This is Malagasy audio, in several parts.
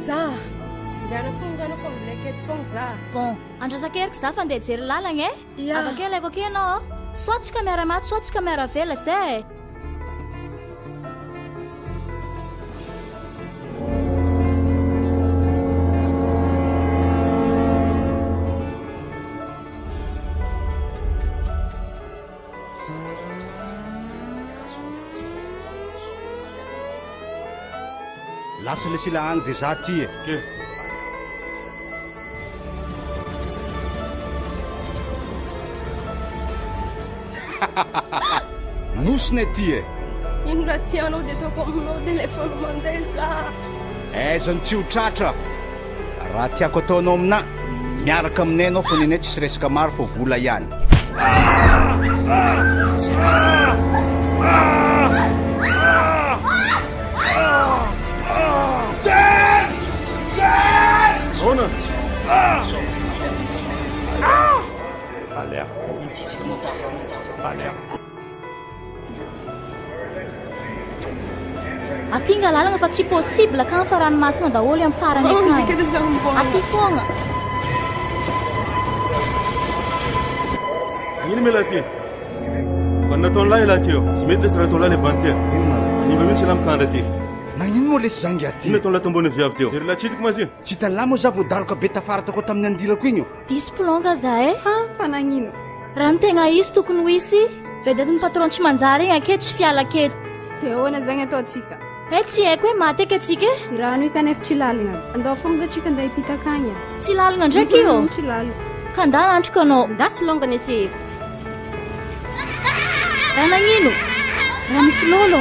za. Ndehana fogna anao fa mbola aketo fogna za. Bon, andrasako erika za fa andeha hijery lalagna e. Ya. Avakeo alaiko akeo ianao. Sao tsika miara-maty sao tsika miara-velona zay e. Lasa le sila agny de za ty e. Ok. Nosy ne ty e. Ino raha tianao de ataoko aminao téléphone mandeha za. Aiza no tsy ho tratra. Raha tiako ataonao aminà, miaraka aminay anao fa nenay tsisy resaka maro fa vola ihany. Ahoana? Aty nga lalagna fa tsy possible akagny fa ranomasina daholo amin'ny farany akagny. Aty foagna. Ino mila aty? Fa nataon'lahy elahy ty eo. Tsy mety lesy raha ataon'lahy le bandy ty. Manimba mihitsy elahy mikandra ty. Nagnino moa lesy za ngiahy ty? Ino nataon'lahy tambony viavy teo? Jery lahy tsy hitako mantsy io. Tsy hitan'lahy moa za voadaroka be tafara takao tamin'ny andirako igny io. Diso plan nga za e. Ha, fa nagnino? Raha ny tegna izy tokony ho hisy vedetin'ny patron tsy manjary igny ake tsy fiala aketo. De ahoana zagny ataontsika? Eh tsy haiko hoe maty eky atsika e. I rano io kanefa tsy lalina. Andao fogna tsika andeha hipitaka agny e. Tsy lalina ndraiky io? Tsy lalina. Ka ndà antriko anao. Ndà sy longany eseheko. Raha nagnino? Raha misy lolo.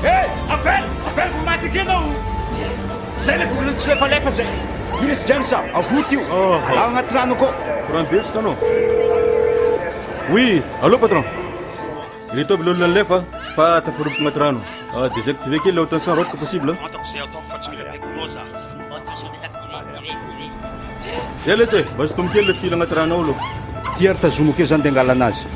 Hey, Abel! Abel fa maty aty ianao! Zay le boky tsy lefalefa zay. Io lesy James a, avoty io. Alao agnaty rano akao. Rano be tsy hitanao. Oui, allô patron. Ireto aby lolona nilefa fa tafaroboka agnaty rano. Ah, désactiver kely la haute tension raha ohatra ka possible. Fantako izay ataoko fa tsy mila baikonao za. Haute tension désactivé, activé, activé. Zay lesy e, mba sintomy kely le fil agnaty rano ao aloha. Ty ary tazomo akeo zany de angalana azy.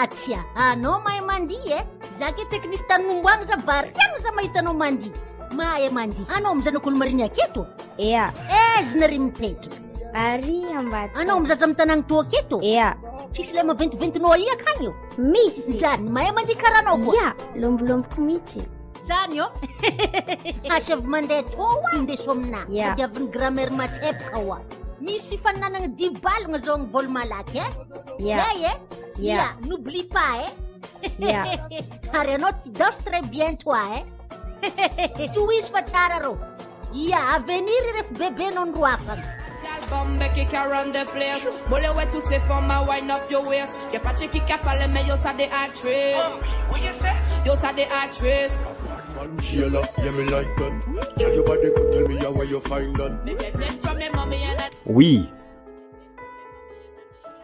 Atsia, anao mahay mandihy e! Za ke tsy haiko nisy tany nomboagna za variagna za mahita anao mandihy. Mahay mandihy. Anao amy zanak'olo marigny aketo? Ea. Aiza nare mipetraka? Ary ambadika. Anao amy zaza amy tanàgna tô aketo? Ea. Tsisy lay maventiventinao aia akagny io? Misy. Zany mahay mandihy karaha anao koa. Ia, lombolomboko mihitsy. Zany ô. Asaivo mandeha tô indeso aminah. Ia. Tadiavin'ny grammaire matsepaka oa. Misy fifaninanagna dibalogna zao agny vol malaky eh. Ia. Zay eh. Ia. Ia, n'oublie pas eh. Ia. Ary anao tu danses très bien toi eh. Tohizo fa tsara rô. Ia, avenir rehefa bebe anao no roafana. L'album qui can run the place. Molle ouais toutes ces formes, wind up your waist. Y'a pas de qui a parlé, mais yo ça des actrices. Yo ça des actrices. Sheila, yeah, me like that. Tell your body could tell me how where you find that. From your mommy and I Oui.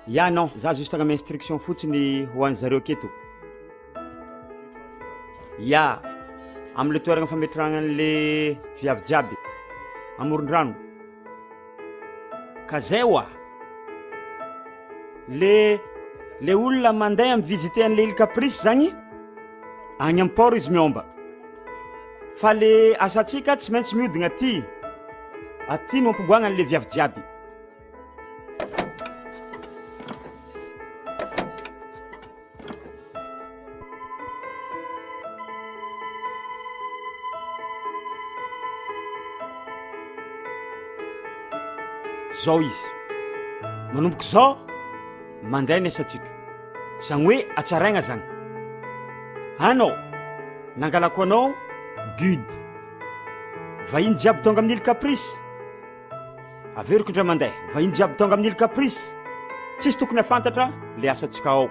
Ya non, za juste agname instruction fotsiny ho an'zareo aketo. Ya, am'le toeragna fametrahagna an'le viavy jiaby, amoron-drano. Ka zay oa. Le le olona mandeha mi-visiter an'le île Caprice zagny, agny am port izy miomba. Fa le asantsika tsy maintsy mihodigna aty, aty no ampiboahagna an'le viavy jiaby. Zao izy, manomboka izao mandeha ny asantsika, zany hoe hatsaraigna zany. Anao, nangalako anao guide. Vahiny jiaby tonga amin'ny île Caprice. Averiko indray mandeha, vahiny jiaby tonga amin'ny île Caprice. Tsisy tokony hafantatra le asantsika ao.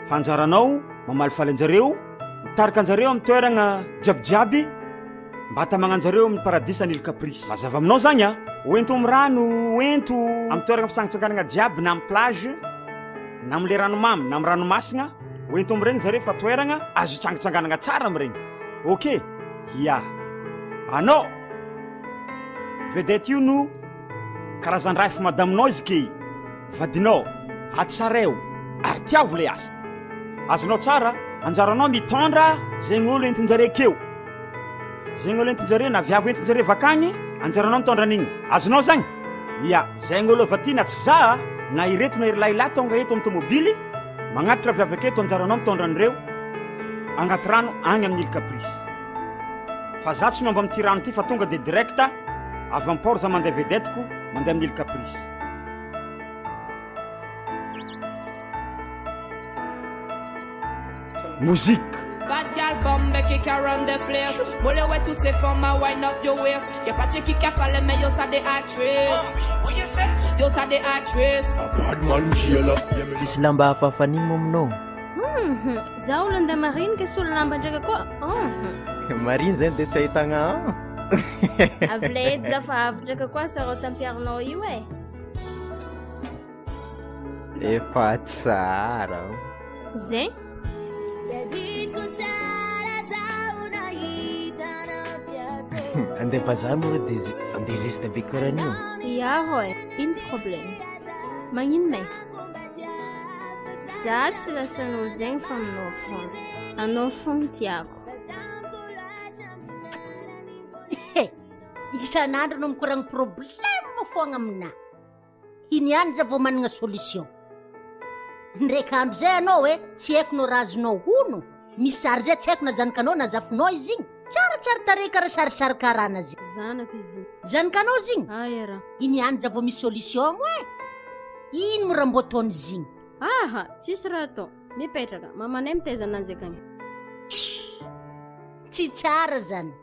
Fa anjaranao mamalifaly anjareo, mitarika anjareo amin'ny toeragna jiabijiaby mba hatamagna anjareo amin'ny paradisa ny île Caprice. Mazava aminao zagny a? Hoento amin'ny rano, hoento amin'ny toeragna fitsangantsanganagna jiaby na amin'ny plage na am'le ranomamy na amin'ny ranomasina, hoento amin'regny zareo fa toeragna azo itsangantsanganagna tsara amin'regny. Ok, ya. Anao! Vedette io no karazan-draha efa madaminao izy ke vadinao, atsareo ary tiavo le asa. Azonao tsara, anjaranao mitondra zegny olo entin-jare akeo. Zegny olo entin-jare na viavy entin-jare vakagny, anjaranao mitondra an'igny. Azonao zagny? Ya, zegny olo avy aty na tsy za na ireto na iry lahilahy tonga eto amin'ny tomobily, magnatitra viavy aketo anjaranao mitondra an'ireo agnaty rano agny amin'ny île Caprice. Fa za tsy miomba amin'ity rano ity fa tonga de direct avy am port za mandeha vedette ko mandeha amin'ny île Caprice. Musique. Bad gal bombe qui can run the place. Mole ouais toutes ces femmes à wind up your waist. Y'a pas de qui a parlé mais yo ça des actrices. Yo ça des actrices. Bad man jailer. Tsisy lamba hafahafan'igny moa aminao? Hum, za olo andeha mariny ke solo lamba ndraika koa. Hum. Mariny zany de tsy ahitagna an. Avy le edy za fa avy ndraika koa sarao tampiarinao io e. Efa tsara. Zay. Andeha bazary moa de andeha zesta be karaha an'io. Ya rô e, ino problème? Magnino may? Za tsy lasan'olo zegny fa aminao fogna. Anao fogna tiako. Isan'andro anao mikoragna problème foagna aminah. Iny ihany za vao managna solution. Ndraiky andro zay anao e, tsy haiko no raha azonao hono, misy sary zay tsy haiko na zanakanao na zafinao izy igny, tsaratsara tarehy karaha sarisary karana zay. Zanako izy igny. Zanakanao izy igny? Ay ra. Iny ihany za vao misy solution e. Ino mo raha mbô ataon'izy igny? Aha, tsisy raha atao. Mipetraka, mamanay mitaiza ananjy akagny. Tsy tsara zany.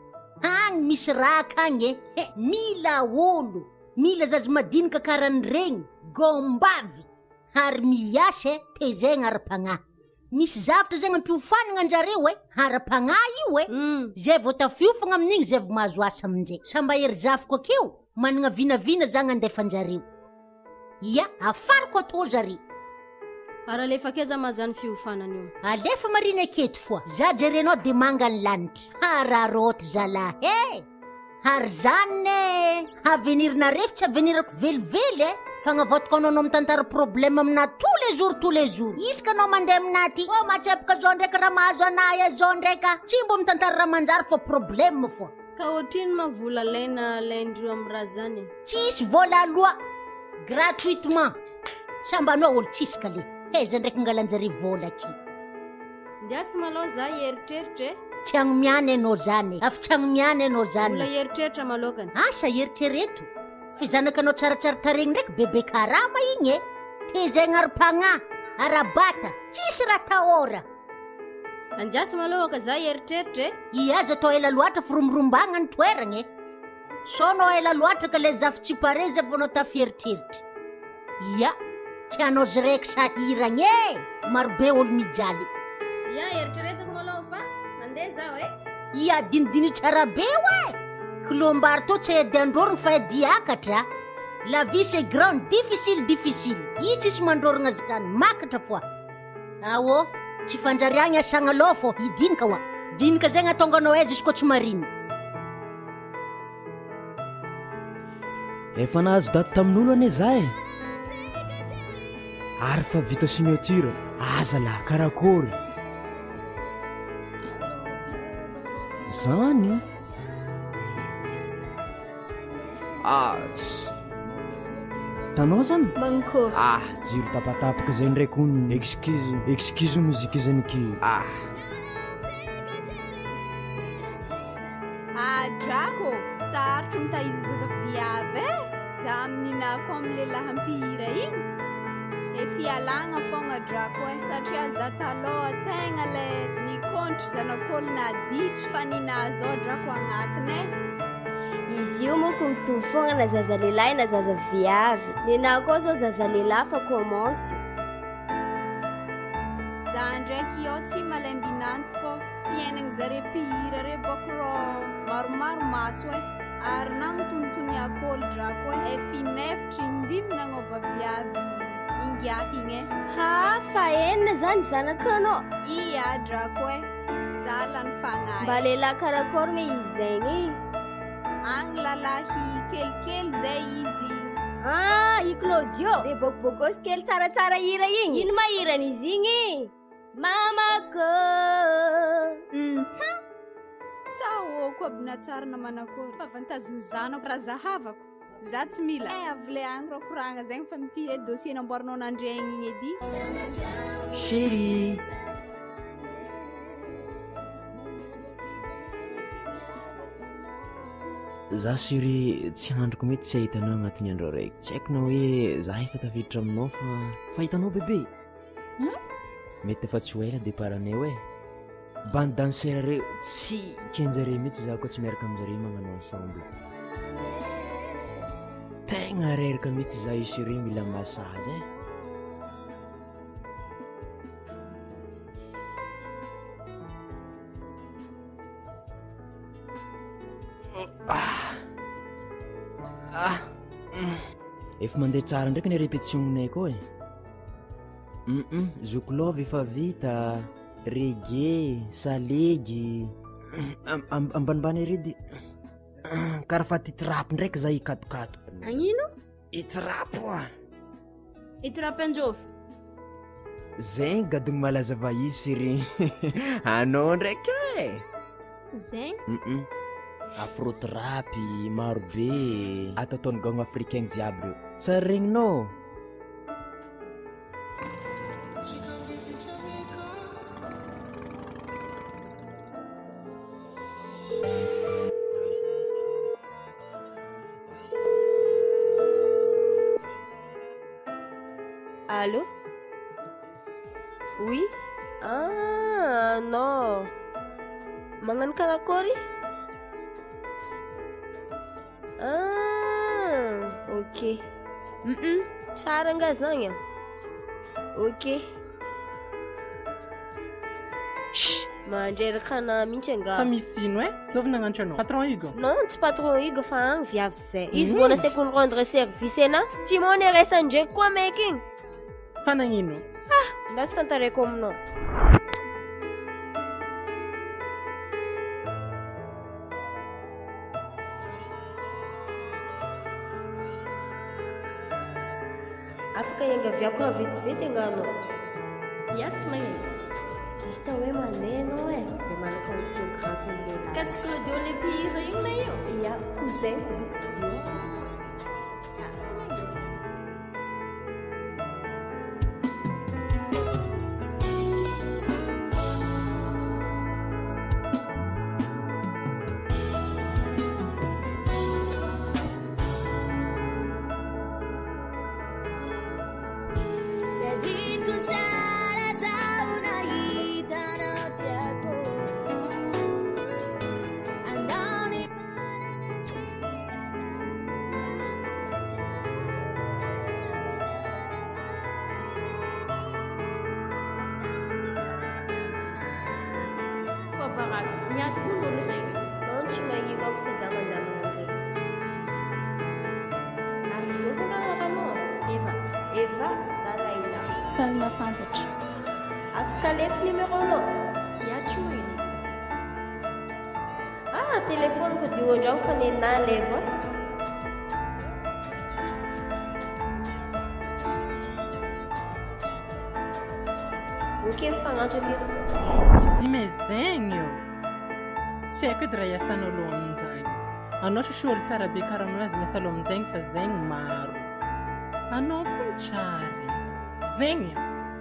Agny misy raha akagny e. He, mila olo. Mila zaza madinika karan'iregny, gômbavy, ary miasa e, tezaigna ara-pagnahy. Misy zavatra zegny ampiofanagna anjareo e, ara-pagnahy io e, zay vao tafiofagna amin'igny zay vao mahazo asa aminjay. Samba ery zafiko akeo, managna vinavina za gnandefa anjareo. Ia, afariko atô zare. Ary alefa akaiza ma zany fiofanana io? Alefa marina aketo foa, za jerenao de manga ny lanitra. Hararaoty zalahy e! Ary zany ne avenir nareo tsy avenirako velively e! Fagnavaotiko anao anao mitantara problème aminah tous les jours tous les jours isaka anao mandeha aminah aty oh matsepaka zao ndraiky raha mahazo anah e zao ndraika tsy mbo mitantara raha manjary fa problème foa. Ka otrino ma vola alaina alaindreo am raha zany e? Tsisy vola aloa gratuitement samba anao olo tsisy kale haiza ndraiky ngalanjare vola aky. Ndiasy malou za hieritreritra e. Tsy agnomiana enao zany e. Afa tsy agnomiana enao zany. Mbola hieritreritra malokany. Asa eritrereto. Fa zanakanao tsaratsara taregny ndraiky bebe karama igny e. Tezaigna ara-pagnahy, ara-bata, tsisy raha atahora. Andiasy malou ka za hieritreritra e. I aza atao ela loatra firombirombagna ny toeragna e. Sao nao ela loatra ka le zafy tsy pare zay vao nao tafieritreritra. Ia, tsy anao ziraiky sahiragna e! Marobe olo mijaly. Ia, eritreretiko malôha fa handeha zaho e! Ia, dinidiniho tsara be oe! Kilômbary tô tsy ady androrogno fa ady hiakatra. La vie c'est grand, difficile difficile. I tsisy mandrorogna zany, makatra foa. Aô, tsy fanjariagna asagna lôha fô hidinika oa. Dinika zegny atonga anao aiza izy koa tsy marigny. Efa nahazo daty tamin'olo anie za e! Ary fa vita signature, aza lah karakory? Zany? Ah, tsy. Tanao zany? Mankory. Ah, jiro tapatapaka zay ndraiky hono. Excuse, excuse mozika zany ki. Ah. Ah, Drako, sarotro mitaiza zaza viavy e. Za amin'inako amin'ny lehilahy mpihira igny. E fialagna fogna Drako e, satria za taloha tegna le nikontry zanak'olo naditry fa ninaha zao Drako agnatiny e. Izy io moko mitovy foagna na zaza lehilahy na zaza viavy. Nenahy koa zao zaza lehilahy fa commence. Za ndraiky io tsy malaim-binanty fô fiainagny zare mpihira re bôko rô maromaro maso e. Ary nagnotonotoniako olo drako e. Efa inefitry indimy nagnova viavy ingiahy igny e. Ha fa enina zany zanakanao? Ia drako e. Za lany fagnahy. Mba lehilahy karakory me izy zegny? Agny lalahy kelikely zay izy. Ah, i Claudio, le bokobokosy kely tsaratsara hira igny. Ino ma hiran'izy igny? Mamako. Mhm. Tsahoako aby na tsara na manakory. Fa avantazin'ny zanako raha zahavako. Za tsy mila. Eh, avy le agny rô koragna zegny fa mity e dossier namboarinao nandregny igny edy. Chérie. Za chérie tsy andriko mihitsy tsy hahita anao agnatin'ny andro araiky. Tsy haiko na hoe za efa tafiditra aminao fa fa hitanao bébé. Hmm? Mety efa tsy ho ela départ anay eo e. Bande danseur reo tsy kenjare mihitsy za koa tsy miaraka aminjareo magnano ensemble. Tegna reraka mihitsy za io chérie mila massage e. Ah. Efa mandeha tsara ndraiky ny répétition-nay koa e. Zoky love efa vita, reggae, salegy, ambanimbany ery edy karaha fa ty trap ndraiky za hikatokato. Agnino? Itrap oa. Itrap anjovy. Zegny gadogno malaza vahiny chérie. Anao ndraiky e. Zegny? Afro trap maro be ataotaon'ny gang africain jiaby reo. Tsary regninao. Allô? Oui? Ah, non. Magnano karakory? Ah, ok. Tsara nga zagny a? Ok. Chut, mandreraka anah mihitsy angaha. Fa misy ino eh? Zovy nagnantso anao? Patron Hugo? Non, tsy patron Hugo fa agny viavy zay. Izy mbô nasaiko ni rendre service anah. Tsy mô niresan-dreko koa maiky igny. Fa nagnino? Ah, lasa tantaraiko aminao. Afaka iangaviako raha vetivety angaha anao? Ya tsy magnino. Juste hoe mandeha ianao e, dia manaka orthographe ny lehilahy. Ka tsy Claudio le mpihira igny ma io? Ya, cousin-ko boko izy io. Ya tsy magnino. Tadidiko tsara zaho nahita anao tiako. Anao ny Fa baraka, niady koa ny olo regny. Non, tsy mahino aby fa za mandamina an'izay. Ary izao ve nga anaranao? Eva. Eva, za Laila. Faly mahafantatra. Afaka aleko numéro-nao? Ya tsy magnino. Ah, telefoniko dio andrao fa nenahy levo a. Ok, mifagnantso ake. Izy me zegny io. Tsy haiko edy raha iasanao aloha aminjagny. Anao sosoa olo tsara be karaha anao aza miasa aloha aminjagny fa zegny maro. Anao koa ny tsary. Zegny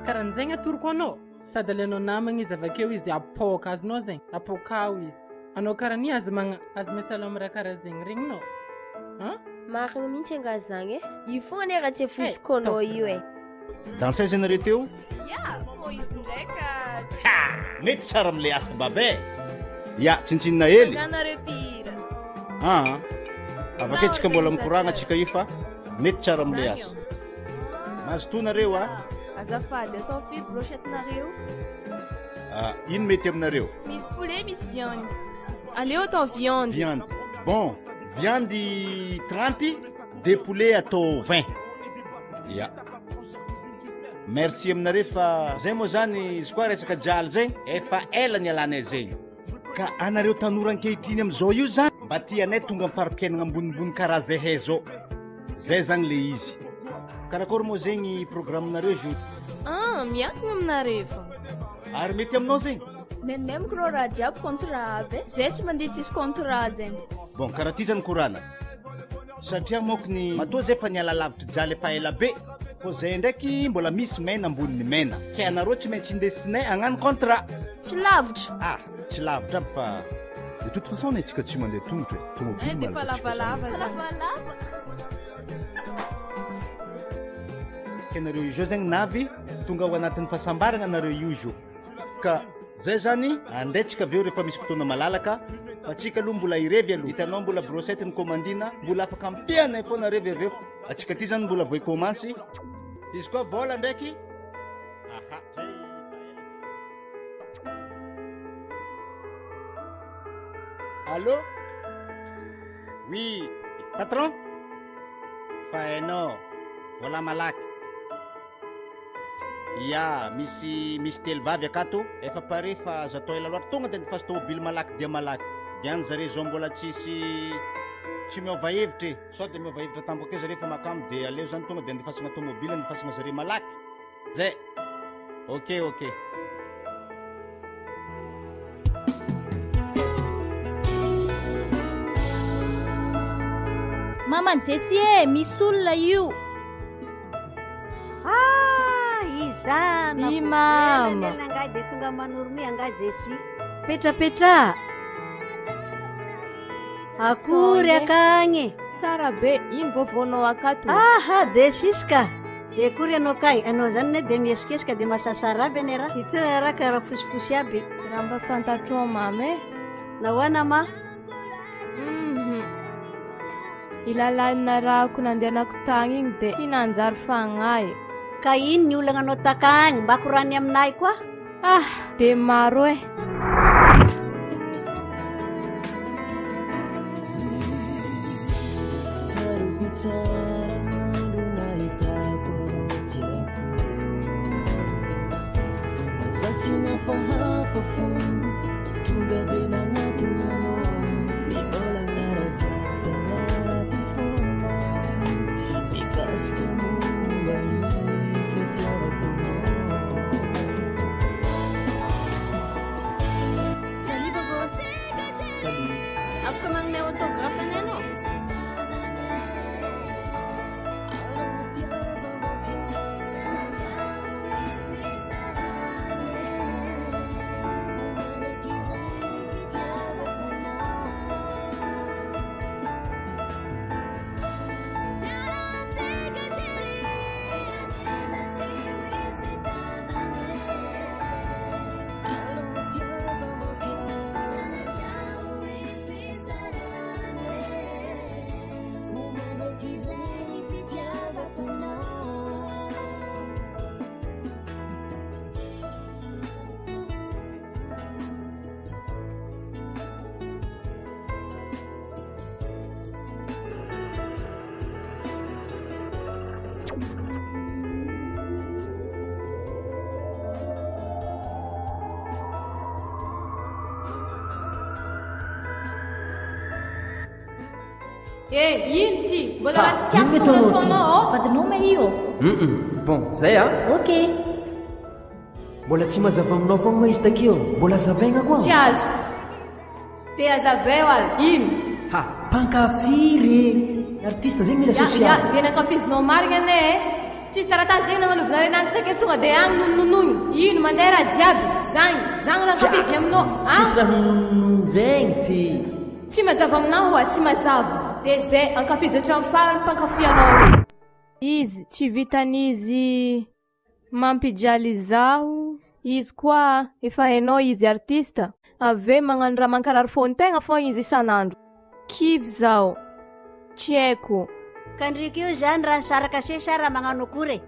karahan'zegny atoroko anao. Sady alainao namagna izy avakeo izy apoka azonao zegny apokao izy. Anao karaha ny aza magna aza miasa aloha amin'ny raha karaha zegny regninao. An? Marigny mihitsy angaha zagny e. Io fogna anie raha tsy afosiko anao io e. Danseuse nareo teo? Ya, fô izy ndraika. Ha! Mety tsara amle asa babe. Ya, tsintsinina hely. Angaha nareo mpihira. Aa. Avake tsika mbola mikoragna tsika io fa mety tsara amle asa. Mazotoa nareo a. Azafady, atao firy brochette-nareo? Ah, ino mety aminareo? Misy poulet, misy viande. Aleo atao viande. Viande. Bon, viande 30, de poulet atao 20. Ya. Merci aminareo fa zay moa zany izy koa resaka jaly zay efa ela nialanay zegny. Ka anareo tanora ankehitriny amizao io zany mba tianay tonga am fari-piainagna ambonimbony karaha zahay zao. Zay zany le izy. Karakory moa zegny programme-nareo jour? Ah, miankina aminareo fô. Ary mety aminao zegny? Nenay moko rô raha jiaby contrat aby e. Zay tsy mandeha tsisy contrat zegny. Bon, karaha ty zany korana. Satria manko ny matoa zay efa niala lavitry jaly efa ela be, fô zay ndraiky mbola misy mena ambonin'ny mena. Ke anareo tsy maintsy indesinay hagnano contrat. Tsy lavitra. Ah, tsy lavitra aby fa de toute façon anie tsika tsy mandeha tongotra e, tomobile Eh, de fa lavalava zany. Lavalava. Ke nareo io zao zegny navy tonga ao anatin'ny fahasambaragna nareo io zao. Ka zay zany andeha tsika avy eo rehefa misy fotoana malalaka fa tsika aloha mbola hirevy aloha. Hitanao mbola brochette ny commandina, mbola afaka ampianay foana revy avy eo. Atsika ty zany mbola vao hikomansy. Izy koa vola ndraiky. Aha. Allô? Oui, patron? Fa hainao, vola malaky. Ya, misy misy telo vavy akato, efa pare fa azo atao ela loatra, tonga de nifaso tomobily malaky dia malaky. De any zare zao mbola tsisy tsy miova hevitra e, sao de miova hevitra tampoka eo zare fa makamo de aleo zany tonga de andefasagna tomobily andefasagna zare malaky. Zay. Ok ok. Maman'i Jessie e, misy olona io. Ah, izany. I mama. Ela angahy dia tonga manoro mi angahy Jessie. Petrapetraha. Akory akagny. Tsara be, ino vaovaonao akato? Aha, de siska. De akory anao kay, anao zany ne de miesikesika de masasara aby ane raha. Ity raha karaha fosifosy aby. Raha mba fantatrao mama e. Nahoana ma? Mhm. Ilalany narahako nandehanako tagny igny de tsy nanjary fagnahy. Ka ino ny olagna anao takagny, mba korany aminahy koa? Ah, de maro e. Tsaroko tsara andro nahitako anao tiako. Za tsy nafahafa fo, tonga de nagnatona anao. Nivolagna raha jiaby tagnaty fona, mikasika momba ny fitiavako anao. Salut Bogos. Salut. Afaka magnome autographe anay anao? Eh, ino ty? Mbola Ha, raha tsy ino tiako ataonao ty? ataonao ao. Vadinao ma io? Bon, zay a. Ok. Mbola tsy mazava aminao foagna ma izy takeo? Mbola azavaigna koa? Tsy azoko. Te azavaio ary, ino? Ha, mpankafy re. Artiste zegny mila Ya, ya, social. de nankafizinao marigna ane e. Tsisy taratasy zegny nagnanaovana renazy takeo tonga de agny nonononogny. Ino mandeha raha jiaby? Zagny, zagny raha ankafiziny aminao. Ah? Tsisy raha nonononogny zegny ty. Tsy mazava aminao hoa, tsy mazava. De zay, ankafizo hatramin'ny farany mpankafy anao re. Izy, tsy vitan'izy mampijaly zaho, izy koa efa hainao izy artiste, avy eo magnano raha mankarary fon-tegna fogna izy isan'andro. Kivy zaho. Tsy haiko. Ka ndriky io zany raha nisaraka se sa raha magnano akory e?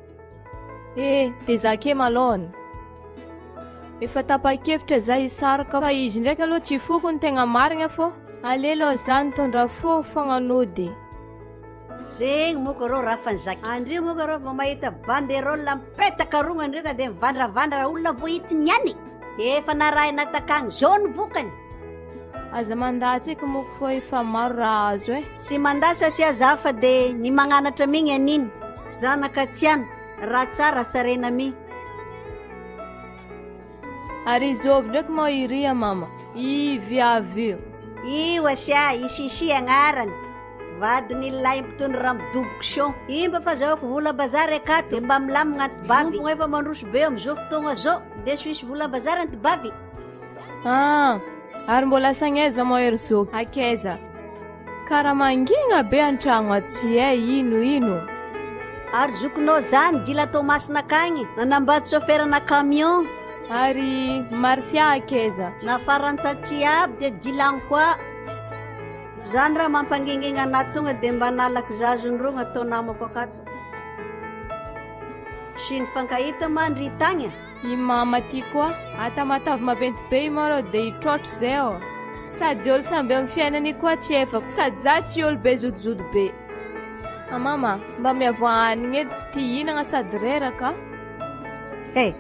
Eh, de za ke malôha. Efa tapa-kevitra za hisaraka fa izy ndraiky aloha tsy foko ny tegna marigna fô. Ale aloha za nitondra fô fogna nody. Zegny moa rô raha fa nizaky. Andrio moa rô vao mahita banderole mipetaka rogna andrio ka de mivandravandra olona vao hitiny ihany. Efa narahina takagny zao ny vokany. Aza mandatsa eky moko fô efa maro raha azo e. Tsy mandatsa tsy za fa de ny magnanatra migny an'iny. Zanaka tiana, raha tsara tsaraina mi. Ary izy ovy ndraiky moa iria mama? I viavy io. Io asia, i Sisi agnarany. Vadiny lahy mpitondra raha midoboky son. Io mba fazahoako vola bazary akato. De mba milamina antibavy. Zompogna efa mandroso be amizao fotoagna zao. De tsy misy vola bazary antibavy. Ah, ary mbola asagnaiza moa ery zoky? Akaiza? Karaha mangigna be an-tragno aty e, ino ino? Ary zokinao zany dila Toamasina akagny, nanambady chauffeur-na camion. Ary Marcia akaiza? Nafarany taty aby de dilagny koa. Zany raha mampangingina anahy tonga de mba nalako zazony rogna atao namako akato. Sy nifankahita mandry tagny. I mama ty koa, atamatavy maventy be i marô de hitrotro zay ô. Sady olo samby amin'ny fiainany koa tsy efako, sady za tsy olo be zotozoto be. Ah mama, mba miavoa hanigny edy fa ty hihinagna sady reraka. He,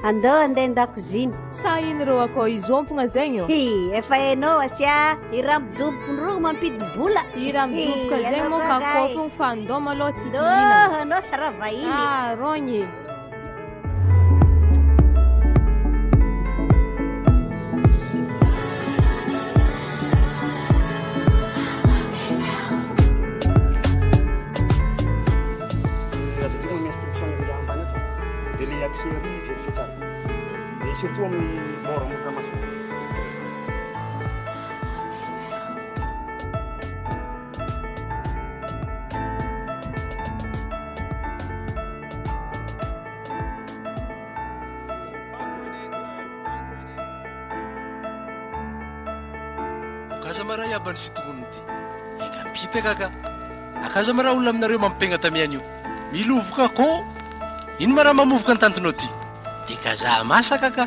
andao andeha an-dakoziny. Sa ino rô akao izompogna zegny ô? Hi, efa hainao asia, i raha midoboko ndrogno mampidi-bola. I raha midoboka Hi, zegny anao moa koa ka kay. kôfogno fa andao malôha tsy Ndô, hihinagna. anao sara vahiny. Ah, rogny e. Aza adino ny instruction ny ambany ato de le accès ary vérifier tsara de surtout amin'ny bord amoron-dranomasina. Akaza mara iabany sy tognony ty. Engampita kaka. Akaza mara olona aminareo mampipegna tamiany io. Milovoka ko. Ino mara mamovoka ny tantinao ty? De kaza masaka ka.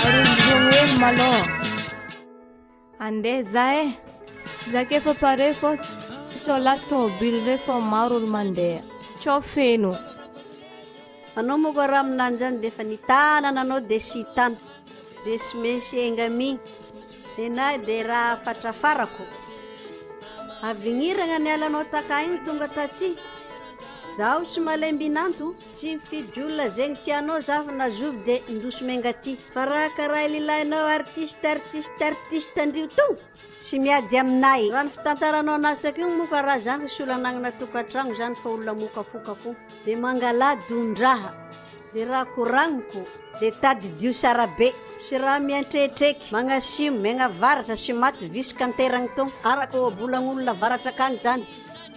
Arondrogno hely malôha. Andeha za e. Za ke efa pare fô sao lasa tomobily re fô maro olo mandeha. Tsao feno. Anao moa koa raha aminany zany de efa nitanana anao de sy tana. De sy maintsy enga mi. Nenahy de raha fatrafarako. Avignirana ny alanao taka igny tonga taty. Zaho sy malaimbinanto, tsy mifidy olona zegny tianao za fa nazovy de ndosy menga ty. Fa raha karaha lilahinao artiste artiste artiste andrio to, sy miady aminay. Raha ny fitantaranao anazy takeo moa ka raha zany sy olona anagnana tokantragno zany fa olona mokafoka fo. De mangala dondraha, de raha koragniko, de tadidio sarabe. Sy raha miantretreky, magnasimo, miagnavaratra sy maty visy kanteragny tô. Araka ohabolagn'olona avaratra akagny zany.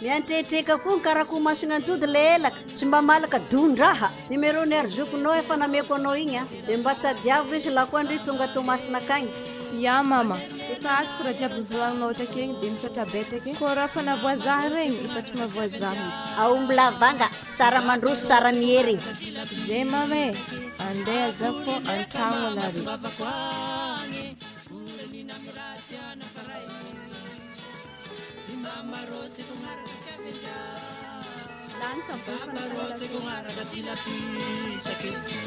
Miantretreka fo karaha masina antody le elaka, tsy mba malaka dondraha. Numéro ny arzokonao efa nameko anao igny a. De mba tadiavo izy la koa ndry tonga Toamasina akagny. Ya mama, efa azoko raha jiaby novolagninao takegny de misaotra betsaka e. Koa raha fa navoazaha regny, efa tsy mahavoazaha edy. Aomby lavanga, sara mandroso, sara mierigny. Zay mama e, andeha za fô an-tragno anare.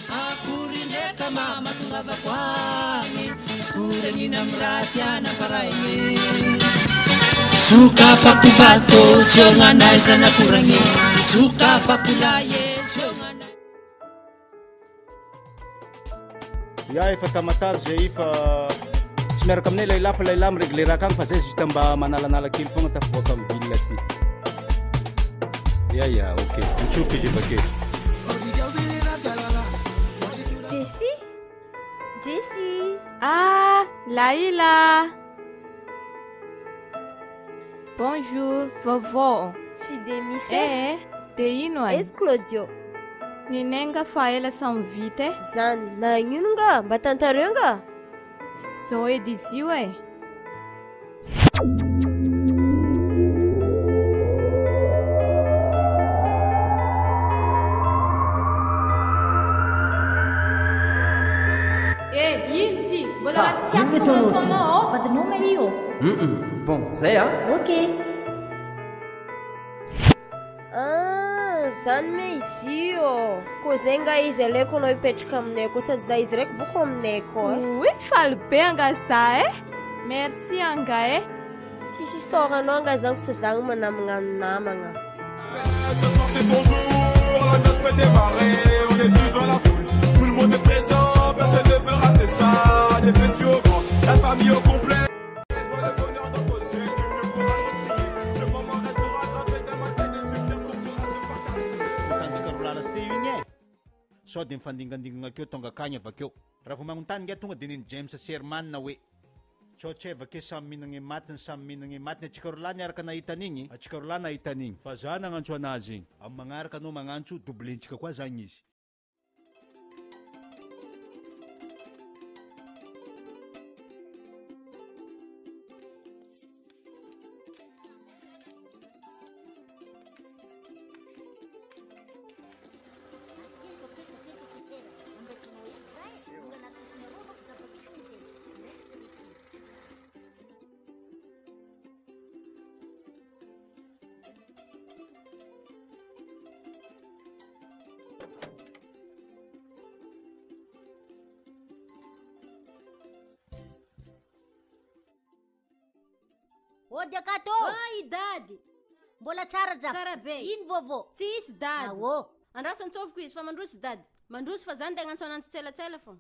Akory ndraika mama tongavako agny koragnina amy raha tiana faraigny sokafakobato siognanay zanakoragny sokafakolaye siognanay. Ya efa tamatavy zay fa tsy miaraka aminay lehilahy fa lehilahy miregle raha akagny fa zay juste mba manalanala kely fogna tafivoaka amy ville aty. Ya ya, ok. Mitsoky izy bakeo. Jessie? Jessie? Ah, Laila. Bonjour, vaovao. Tsy de misy Eh, de ino ay? Aiza Claudio? Ninenga fa ela samy vita e. Zany, nagnino nga? Mba tantareo nga? Zao edy izy io e. Eh, ino ty? Mbola Ha, raha tsy ino tiako ataonao ty? ataonao ao. Vadinao ma io? Bon, zay a. Ok. Ah, zany me izy io. Ko zay nga izy aleoko anao hipetraka aminay koa sady za izy raiky boko aminay koa. Oui, faly be anga za e. Merci anga e. Tsisy isaoranao anga zany fa zany manamagna ny namagna. Ce soir c'est ton jour, la noce peut démarrer, on est tous dans la foule, tout le monde est présent, personne ne veut rater ça, des petits au grand, la famille au complet. Je vois le bonheur dans vos yeux, nul ne pourra le retirer. Ce moment restera gravé dans ma tête, des souvenirs qu'on pourra se partager. Mitandrika roa lalana sy te igny e. Sao de mifandingandingana akeo tonga akagny avakeo. Raha vao magnontany nge tonga de neny James Sherman hoe Tsao tsy avake samy mihinagna matiny samy mihinagna matiny atsika roa lahy niaraka nahita an'igny atsika roa lahy nahita an'igny fa za nagnantso anazy igny amin'ny magnaraka anao magnantso doublentsika koa zagny izy. Ody akato. Ay dady. Mbola tsara za. Tsara be. Ino vaovao? Tsisy dady. Aô. Andraso antsoviko izy fa mandroso dady. Mandroso fa zany de agnantso ananjy tselatsela fô.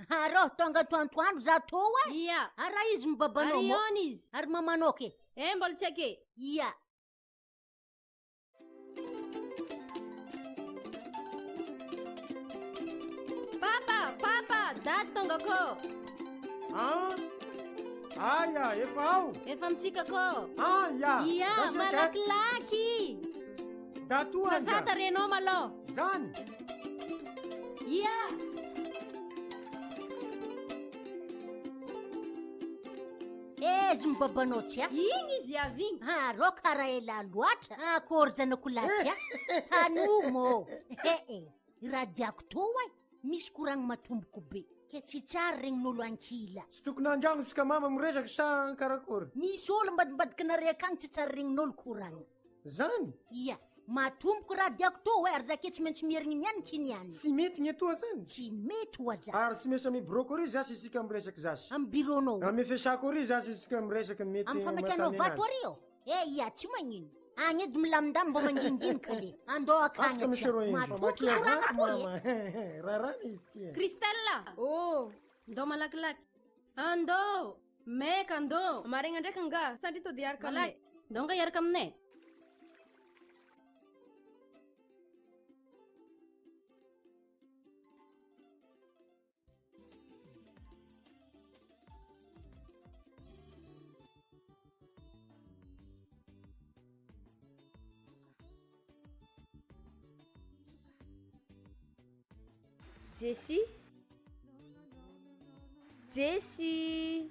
Arô tonga atoantoandro za tô e. Ia. Ary raha izy mibabanao Ary mo? iona izy. Ary mamanao ke? Eh mbola tsy ake. Ia. Papa, papa, dady tonga kô. Ah? Aya, efa ao? Efa mitsika kô. Ah, ia. Ia, Gasy aka. malakilaky. Datoa anga. Sasata renao malôha. Zany. Ia. Izy mibabanao tsy a? Igny izy avy igny. Arô karaha ela loatra. Akory zanako lahy tsy a? Tanomo. Eh eh. Raha diako tô e. Misy koragny matomboko be. Ke tsy tsara regnin'olo ankila. Tsy tokony andragno isika mama miresaky sa karakory? Misy olo ambadimbadiky nare akagny tsy tsara regnin'olo koragny. Zany? Ia. Matomboko raha diako tô e ary zake tsy maintsy mierigny niany niany. Tsy mety ny etoa zany? Tsy mety ho aza. Ary tsy maintsy amy bureau ry zasy isika miresaky zasy. Amy bureau-nao. Amy fiasako ry zasy isika miresaky mety Amy famakianao vato ary io. Eh ia tsy magnino. Agny edy milamindamy mba manginginy kale. Andao akagny Asika misy atsy. roa indro. Matomboko Mamakia koragna vato tô e. mama. Raharaha izy ty. Christelle. Oh. Ndao malakilaky. Andao. Meka andao. Maregna ndraiky nga, sandry to de hiaraka aminay. Malaky. Ndao nga hiaraka aminay. Jessie? Jessie!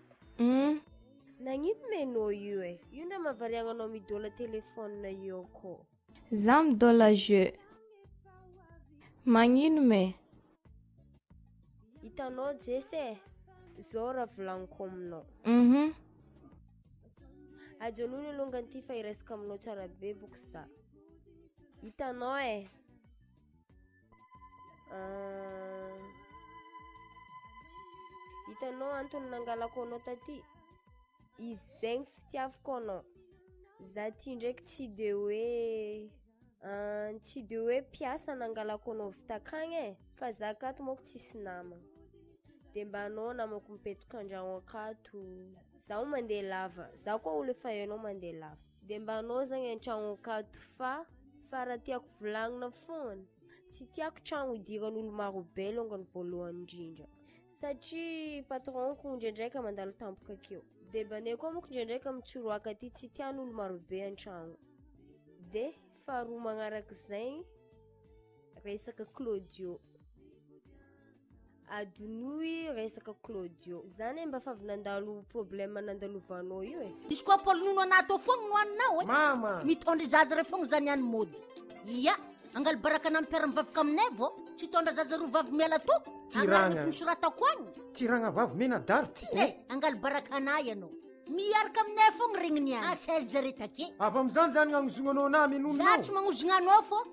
Nagnino menao io e? Io ndra mahavariagnanao midola telefôna io koa. Za midola jeu. Magnino me? Hitanao Jessie e? Zao raha volagniko aminao. Ajanony alongany ty fa hiresaka aminao tsara be boko za. Hitanao e? Ah, Hitanao antony nangalako anao taty? Izy zegny fitiavako anao. Za ty ndraiky tsy de hoe ah, tsy de hoe mpiasa nangalako anao avy takagny e, fa za akato manko tsisy namagna. De mba anao namako mipetraka andragno akato. Zaho mandeha lava, za koa olo efa hainao mandeha lava. De mba anao zagny an-tragno akato fa fa raha tiako volagnina foagna, tsy tiako tragno idiran'olo marobe longany voalohany indrindra. Satria patronko ndraindraiky mandalo tampoka akeo. De banay koa manko ndraindraiky mitsoroaka aty tsy tian'olo marobe an-tragno. De faharoa magnarak'izay resaka Claudio. Adinoy resaka Claudio. Zany mba fa avy nandalo problème nandalovanao io e. Izy koa Paul nono anah tô fogna no haninao e. Mama. Mitondra zaza re fogna zany any mody. Ia, angalo baraka anah mpiara-mivavaka aminay vao. Tsy hitondra zaza roa vavy miala tô. Tiragna. Agnarana finosoratako agny. Tiragna vavy menadalo ty e. Angalo baraka anah ianao. Miaraka aminay fogna regniny any. Ah, Serge re take. Avy amizany zany gnagnozognanao anah menononao. Za tsy magnozogna anao fô.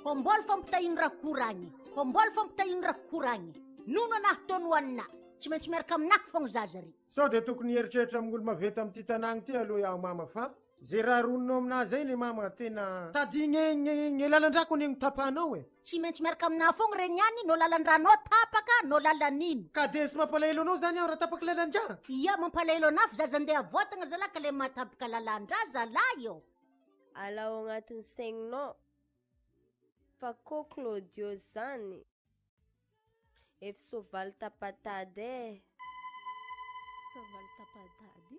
Ko mbola fampitahiny raha koragny. Ko mbola fampitahiny raha koragny. Nono anah tô no haninah. Tsy maintsy miaraka aminah fogna zaza re. Sao dia tokony hieritreritra amin'olo maventy amin'ity tanàgna ity aloha iaho mama fa ze raha roninao aminah zay le mama tena tadignegny lalan-drako anie no tapahanao e. Tsy maintsy miaraka aminah fogna re niany no lalan-dranao tapaka no lalan'ino. Ka de tsy mampalahelo anao zany aho raha tapaka lalan-dra? Ia mampalahelo anah fa zaza andeha voatagna zalahy ka le mahatapaka lalan-dra zalahy ô. Alao agnatin'ny saigninao fa kô Claudio zany Efa soavaly tapa-tady e. Soavaly tapa-tady?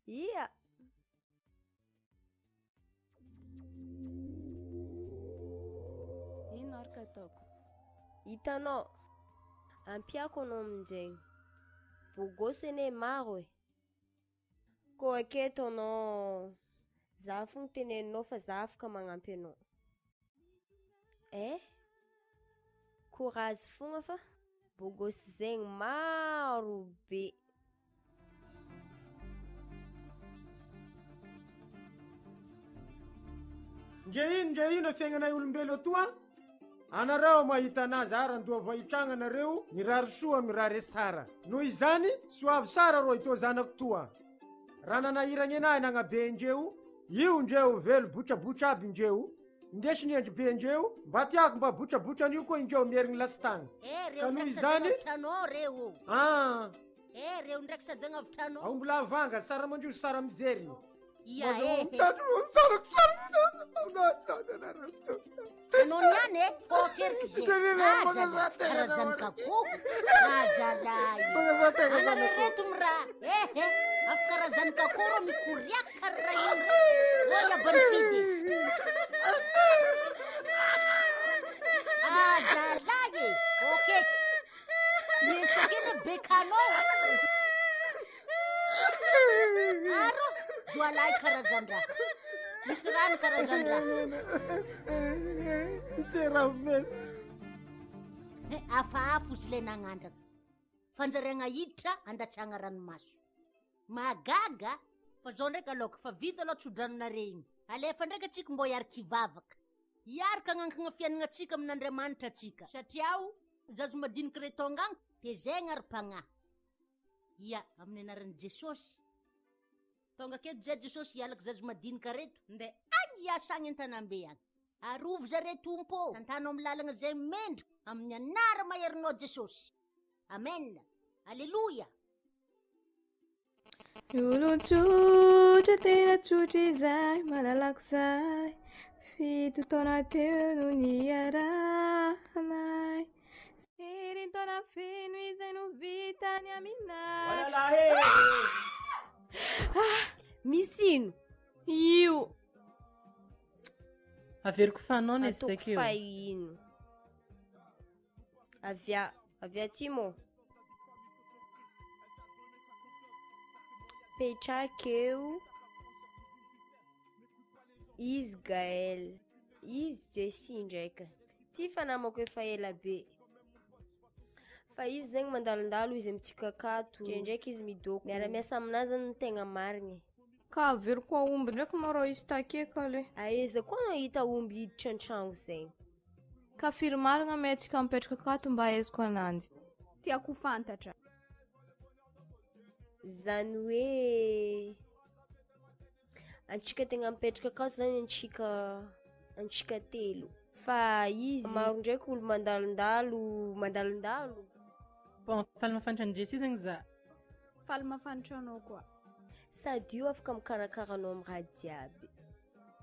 Ia. Ino ary ka ataoko? Hitanao, ampiako anao amin'izegny. Bogosy anie maro e. Koa aketo anao, za fogna teneninao fa za afaka magnampy anao. Eh! Courage fogna fa bogosy zegny maro be. Ndre ino ndre ino fiaignanay olombelo atoa, anareo mahita anazy ary andoha vao hitragna nareo mirary soa mirary sara. Noho izany, soavy sara rô itoa zanako toa. Raha nanahiragna anahy nagnabe ndreo, io ndreo velo botrabotra aby ndreo, indesy ny endribe ndreo, mba tiako mba botrabotra an'io koa indreo mierigny lasitagny. Eh, reo Ka noho ndraiky izany, sadagna avitranao reo. ah, Eh, reo ndraiky sadagna avitranao. aomby lavanga, sara mandroso, sara miverigny. Ia, eh. Anao niany e, fôkeriky ze. Azalahy, karaha akoho. Azalahy. Anareo reto miraha. Eh, eh, afo karaha zanak'akoho rô mikoriaka karaha ino re. Oy, abany fidy. Azalahy e, fôkeky. Mihentsika kely bekanao. Aro, joalahy karazan-draha. Misy rano karazan-draha. Tera mesy. Hafahafa izy ilay nagnandrana. Fanjariagna hiditra andatsahagna ranomaso. Mahagaga fa zao ndraiky aloha fa vita aloha tso-dranonare igny. Alefa ndraiky atsika mbô hiaraka hivavaka. Hiaraka hagnankigna fiaignanantsika amin'Andriamanitra atsika. Satria ao, zaza madiniky re tonga agny, tezaigna ary mpagnahy. Ia, amin'ny anaran'i Jesosy. Tonga aketo zay Jesosy hialaka zaza madinika reto, ndeha agny hiasa agny an-tanambe agny. Arovy zare Tompo ô, tantano amin'ny lalagna zay mendrika, amin'ny anara maherinao Jesosy. Amen. Aleloia. Olon-tsotra tena tsotra izay malalako zay Fito taona teo no niarahanay Herintaona feno izay no vitany aminay Ah! Misy ino? Io! Averiko fanaona izy Ataoko takeo. fa ino? Avia, avia aty moa. Petraka eo. Izy Gaël, izy Jessie ndraiky. Ty fa namako efa ela be. Fa izy zegny mandalondalo izy amintsika akato. Ndraindraiky izy midoko. Miara-miasa aminazy zany no tegna marigny. Ka averiko aomby ndraiky ma rô izy take ka le. Aiza koa anao hita omby hiditra an-tragno zegny? Ka firy marigna me antsika mipetraka akato mba ahaizako ananjy. Tiako ho fantatra. Zany hoe antsika tegna mipetraka akato zany antsika antsika telo. Fa izy maro ndraiky olo mandalondalo mandalondalo. Bon, faly mahafantatra an'i Jessie zegny za. Faly mahafantatra anao koa. Sady io afaka mikarakara anao amin'ny raha jiaby.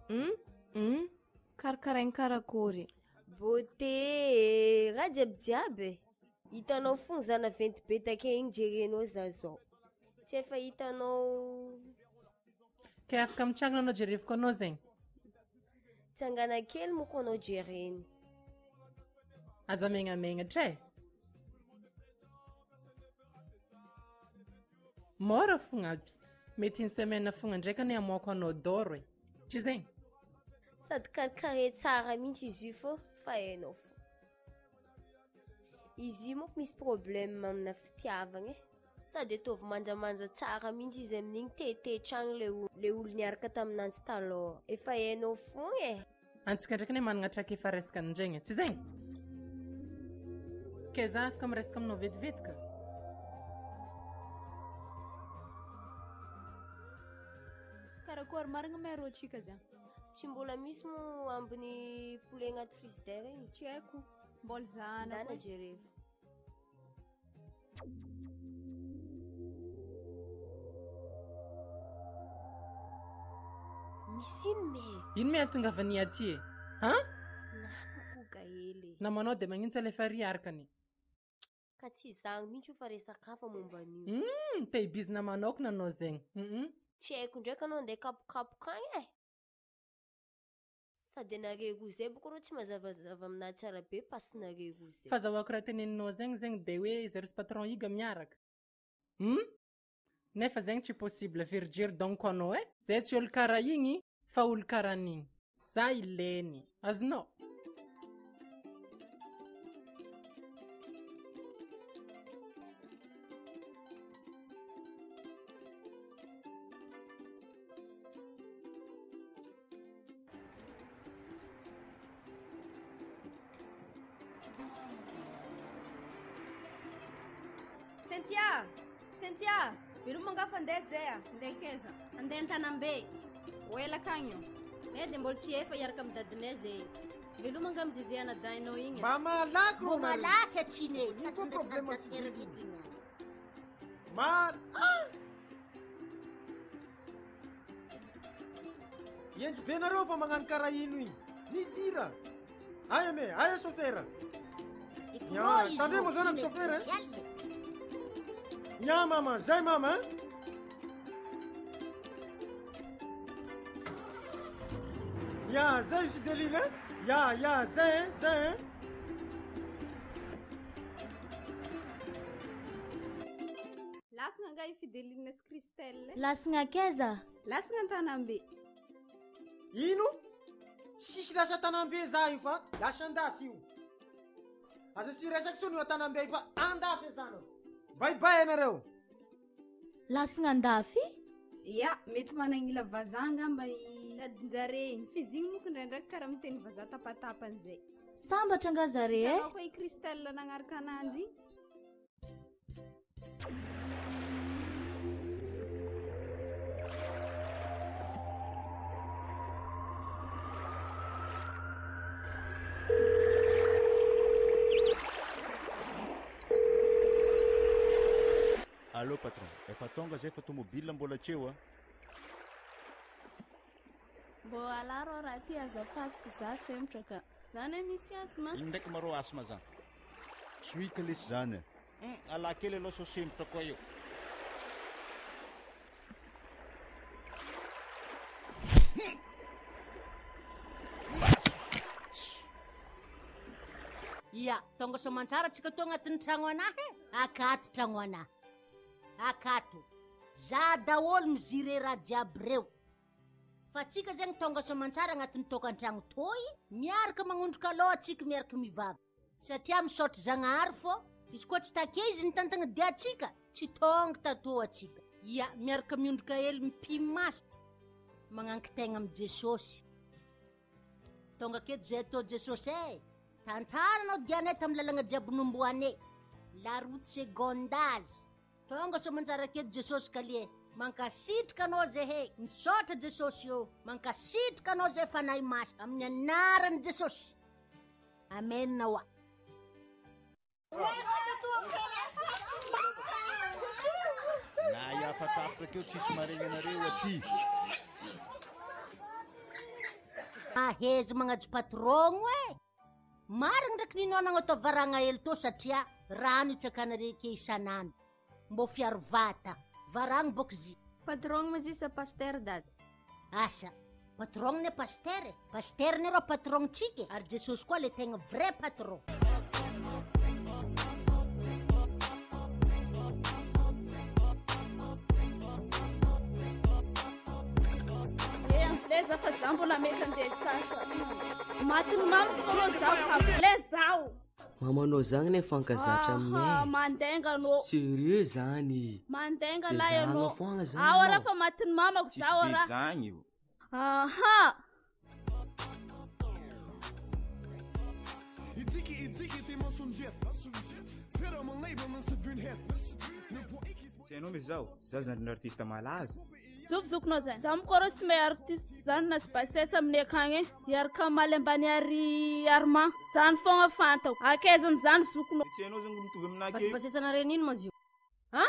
Hum hum karakaraigny karakory? Beauté e, raha jiaby jiaby e. Hitanao fogna za naventy be take igny jerenao za zao. Tsy efa hitanao. Ke afaka mitsangana anao jereviko anao zegny. Tsangana kely moko anao jereny. Aza megnamegna e. Mora fogna aby. Mety une semaine fogna ndraiky anie amoako anao doro e. Tsy zegny? Sady karakarae tsara mihitsy izy io fô fa hainao fô. Izy io manko misy problème amina fitiavagna e. Sady ataovy manjamanja tsara mihitsy izy amin'igny tetetra agny le le olo niaraka taminanjy talôha. Efa hainao fogna e. Antsika ndraiky anie managna traikefa resaka an'ndregny e, tsy zegny? Ke za afaka miresaka aminao vetivety ka? Karakory marigna ma rô tsika zany? Tsy mbola misy moa ambiny poulet agnaty frigidaire igny? Tsy haiko, mbola zahana Ndana jerevo. Misy ino me? Ino me ahatongavania aty e? Han? Namako Gaël e. Namanao dia magnino tsy alefa ary arakany? Ka tsy izagny mihitsy io fa resaka hafa momba an'io. Humm, te hibizy namanao ko nanao zegny. Humm. Tsy haiko ndraiky anao andeha kapokapoka agny e. Sady anareo roa zay boko rô tsy mazavazava aminahy tsara be pasinareo roa zay. Fazahoako raha teneninao zegny zegny de hoe zareo sy patron Iga miaraka. Humm. Nefa zegny tsy possible verijery donc anao eh. Zay tsy olo kara igny fa olo karan'igny. Za ileny. Azonao? Cynthia! Cynthia! Veloma angaha fa andeha zay a! Andeha kaiza? Andeha an-tanambe. Ho ela akagny io. Eh dia mbola tsy efa hiaraka amin'ny dadinay zay. Veloma angaha amin'ny zeze anadahinao igny. Mba malaky rô Mbô nareo. malaky atsiny e. Ino koa problème Fideline? Mal Ah! Hendry be nareo fa magnano karaha ino igny. Midira. Aia me, aia chauffeur. Ya, tandremo zanaky chauffeur eh. Ya mama, zay mama eh. Ya, zay Fideline eh. Ya, ya, zay eh, zay eh. Lasagna angaha i Fideline sy Christelle? Lasagna akaiza? Lasagna an-tanambe. Ino? Sisy lasa tanambe za io fa lasa andafy io. Aza sy resaky sony io antanambe io fa andafy azanao. Bye bye anareo. Lasagna andafy? Ya, mety managnila vazaha angamba i dadinjare igny. F'izy igny moko ndraindraiky karaha miteny vazaha tapatapany zay. Sambatra angaha zare eh? Hitanao koa i Christelle nagnaraka ananjy igny. Allô patron, efa tonga zay fa tomobile mbola tsy eo a. Mbô alà rô raha ty azafady ko za sempotra ka. Zany hoe misy asthme? Ino ndraiky ma rô asthme zany? Sohika lesy zany a. Hum, alà kely aloha sao sempotra koa eo. Ia, tonga soamantsara tsika tô agnatin'ny tragno anahy e. Akato tragno anahy. Akato. Za daholo mizire raha jiaby reo. Fa tsika zegny tonga soamantsara agnatin'ny tokantragno toy, miaraka magnondroka aloha tsika miaraka mivavaka. Satria misaotra Zagnahary fô izy koa tsy take izy nitantagna diantsika, tsy tonga tato atsika. Ia, miaraka miondroka hely mipi-maso, magnankitegna amin'i Jesosy. Tonga aketo zay atao Jesosy e! Tantananao dianay tamin'ny lalagna jiaby nomboanay. La route secondaze. Tonga soamanjara aketo Jesosy kalie. Mankasitraka anao zahay. Misaotra Jesosy ô. Mankasitraka anao zahay Fanahy Masina. Amin'ny anaran'i Jesosy. Amen oa. Na hiafatafitra keo tsisy maregny anareo aty. Mahezy magnajo patrogno e! Marigny ndraiky ninao nagnatao varagna hely tô satria rano itsakana reke isan'andro. Mbô fiaro vata. Varagno bôka izy. Patrogno ma izy sa pasteur dada? Asa, patrogno ne pasteur e. Pasteur ne rô patrogno-tsika e. Ary Jesosy koa le tegna vrai patron. Mandeha za fa za mbola mety andeha sasa. Matin'ny mamiko rô zaho ka le zaho. Mamanao zagny ne fankazatra Aha, aminay. mandenga anao. Sérieux zany. Mandenga De lahy zahagna anao. foagna zany Ao anao. raha fa matin'ny mamako Tsisy zaho bedy raha. zagny io. Aha. Tsy hainao misy zaho, za zandrin'ny artiste malaza. Zovy zokinao zany. Za moko rô tsy mahay artiste zany na sy bassesse aminay akagny e. Hiaraka Maly ambany ary Armand. Zany fogna fantako. Akaiza amizany zokinao. Tsy hainao zany mitovy aminah ke. Basibasesana reny ino ma izy io? Ha?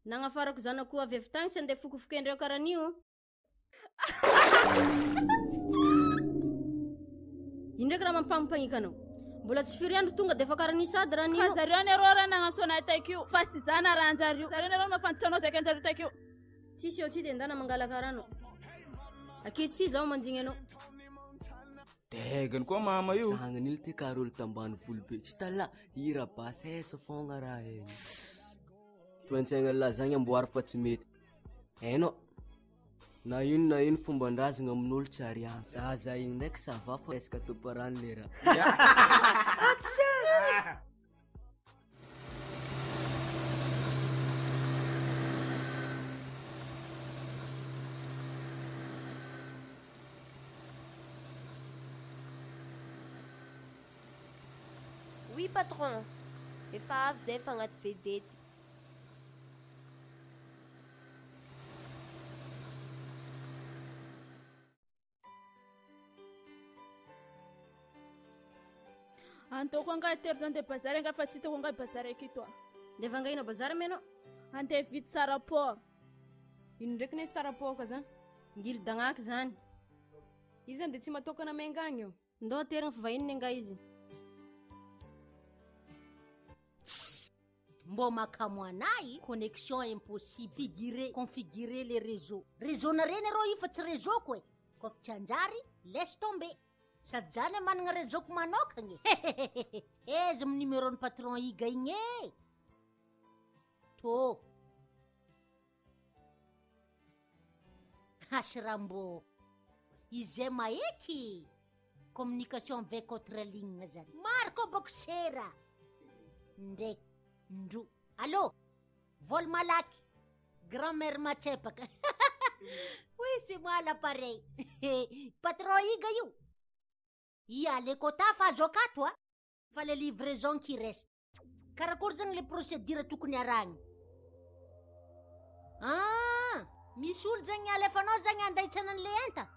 Nagnafarako zanako avy avy tagny sy andeha fokofokendreo karaha an'io. Ino ndraiky raha mampampagnika anao? Mbola tsy firy andro tonga de efa karaha nisady raha Ka nino. zareo ane rô raha nagnantso anay takio. Fa sy za narahanjareo. Zareo ane rô mahafantatra anao zakainjareo takio. Tsisy eo ty de ndana mangalaka rano. Akehitriny zaho mandigny anao. Degany koa mama io. Zagnan'ily ty karaha olo tambany volo be. Tsy tala hira bassesse fogna raha e. Toentsaigna lahy zagny amboary fa tsy mety. Hainao. Na ino na ino fomban-drazagna amin'olo tsy ariana. Zaza igny ndraiky ça va fa resaka tomparano le raha. Oui patron, efa avy zay fa agnaty vedety. Antoko angaha tery zany de bazary angaha fa tsy hitako angaha bazary aketo a. Ndeha vangaina bazary ame anao? Andeha hividy sarapoa. Ino ndraiky ne sarapoaka zany? Ngilo dagnaky zany. Izy zany de tsy matokana menga agny io. Ndao aterina fa vahiny angaha izy. Mbô makamo anay connexion impossible figuré configurer les réseaux réseau nareny arô io fa tsy réseau ko e koa fa tsy anjary laisse tomber sady zany e managna réseau ko manokagny aiza amy numéro ny patron iga igny e to asy rambo izay maeky communication avec autre ligne zany maro koa boko sera ndraiky ndro allô vol malaky grand-mère matsepaka oui c'est moi l'appareil patron iga io ia le quota fa azo akato a fa le livraison qui reste karakory zagny le procédure tokony arahigny ah misy olo zagny alefanao zagny andahitrana an'le enta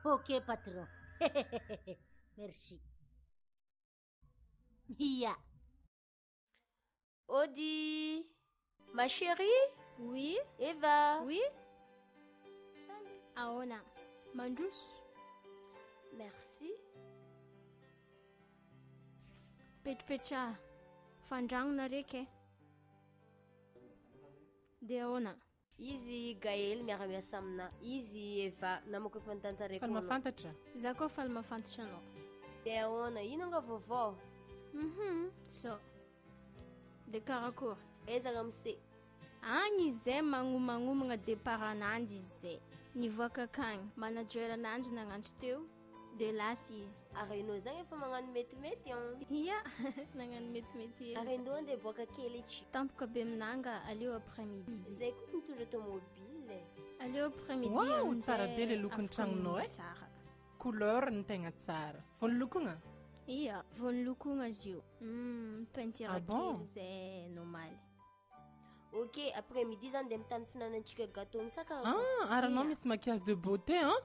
ok patron merci ia Odi, ma chérie? Oui. Eva? Oui. Ahoana? Mandroso. Merci. Petripetraha. Fandragnona reky e. De ahoana? Izy Gaël miara-miasa amina. Izy Eva namako efa nitantareko Faly anao. mahafantatra. Za koa faly mahafantatra anao. De ahoana? Ino anga vaovao? So. De karakory? Ezaka amse. Agny izy zay magnomagnomagna départ ananjy izy zay. Nivoaka akagny. Manager ananjy nagnantso teo. De lasa izy. Ary enao zagny efa magnano metimety an. Ia, nagnano metimety hely. Ary endao andeha boaka kely etry. Tampoka be aminanga aleo après-midi. Zay koa mitondra tomobile. Aleo après-midi Wow, amin'izay tsara be le lokon'ny afaka tragnonao e. Tsara. Couleur ny tegna tsara. Vao nolokogna? Ia, vao nolokogna izy io. Peinture Ah bon? kely zay normaly. Ok, après-midi zany de mitany finanantsika gâteau nitsaka. Ah, ary anao misy maquillage de beauté, hein?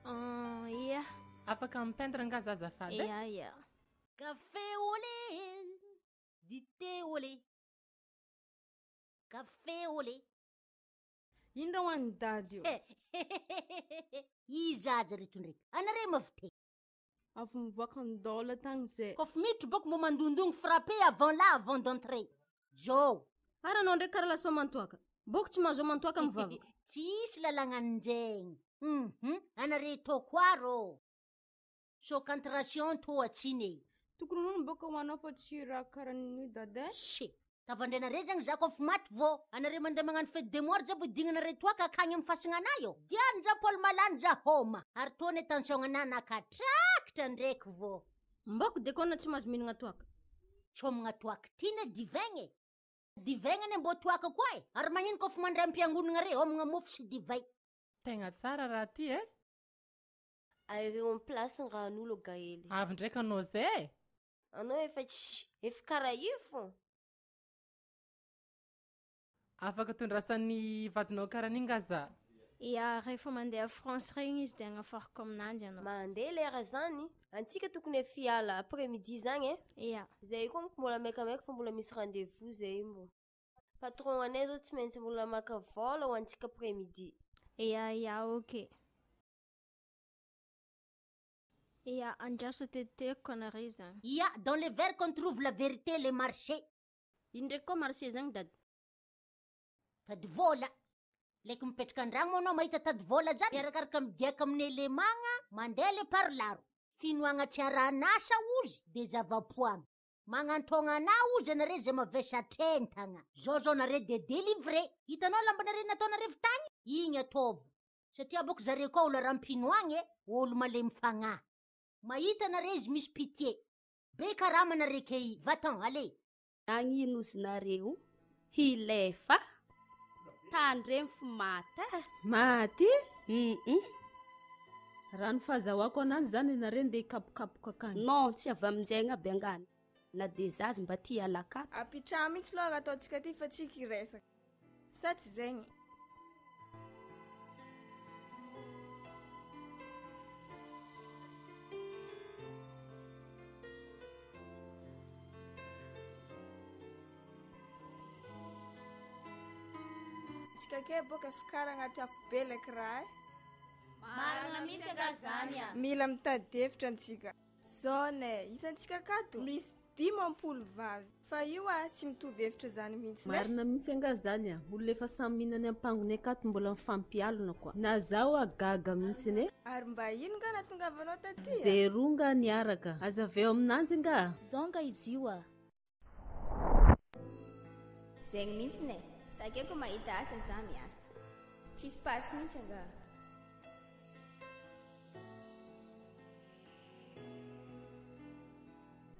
Ah, ia. Afaka mipeindre nga za azafady e? Ia, ia. Café au lait, dité au lait, café au lait. Ino raha hoan'ny dady io? Izy aza reto ndraiky, anare mavite. Avy mivoaka ny dôla tagny zay. Kofa miditry boko mbo mandondogno frappé avant là avant d'entrer. Zao. Ary anao ndraiky karaha lasa mantoaka. Boko tsy mahazo mantoaka mivavaka. Tsisy lalàgnan'ndregny. Anare tô koa rô. Concentration tô atsiny e. Tokony ronono bôka hoanao fa tsy raha karaha an'io dada e. Se. Tavandrenare zegny za kôf maty vô anare mandeha magnano fete de mort za vô idignanare toaka akagny amy fasagnanay ô. Diany za Paul malany za homa ary tô ne tension anah nakatrakitra ndreky vô. Mbôko de kôna tsy mahazo mihinagna toaka. Tsy homagna toaka ty ne divaigna e. Divaigna anie mbô toaka koa e. Ary magnino kôf mandray am-piangonagna re homagna mofo sy divay. Tegna tsara raha ty eh. Aereo am place ny rahan'olo Gaely. Avy ndraiky anao zay e. Anao efa tsy efa karaha io fô. Afaka tondrasan'ny vadinao karaha an'igny nga za? Ya, rehefa mandeha France regny izy de agnafariko aminanjy anao. Mandeha lera zany, antsika tokony efa hiala après midi zagny e. Ya. Zay koa manko mbola maikamaika fa mbola misy rendez vous zay mbô. Patron anay zao tsy maintsy mbola maka vôla ho antsika après midi. Ya, ya ok. Ya, andraso tetiteliko anare zany. Ya, dans le verre qu'on trouve la vérité, le marché. Ino ndraiky koa marché zagny dada? Tady vôla. Laiky mipetraka andragno moa anao mahita tady vôla zany, arakaraka migiaka amin'ny elemagna, mandeha le parlaro. Finoagna tsy arahan'asa ozy de zava-poagna. Magnantôgna anah ozy anare zay mavesatr'entagna. Zao zao nare de délivré. Hitanao lambanare nataonare avy tagny? Igny ataovo. Satria bôka zare koa olo aram-pinoagna e, olo malemy fagnahy. Mahita nare izy misy pitié. Be karama nare kei, va-t'en, allez. Nagnino ozy nareo hilefa? Tandremo fa maty eh. Maty? Hum. Raha ny fahazahoako ananjy zany ianareo ndeha hikapokapoka akany. Non, tsy avy aminjegny aby angany. Na de zaza mba tia alakato. Apitraho mihitsy loha raha ataontsika ty fa tsika hiresaka. Sa tsy zegny? Tsika ke boka efa kara agnaty afo be laiky raha e. Marina mihitsy angaha zany a. Mila mitady hevitra antsika. Zone e, isantsika akato misy 50 vavy. Fa io a, tsy mitovy hevitra zany mihitsy ne. Marina mihitsy angaha zany a! Olona efa samy mihinana ampangony akato mbola mifampialona koa. Na zaho a gaga mihitsy ne. Ary mba ino nga nahatongavanao taty a? Zay roa nga niaraka. Aza avy eo aminazy nga. Zao nga izy io a. Zegny mihitsy e. Za ke ko mahita asa za miasa. Tsisy pasy mihitsy angaha.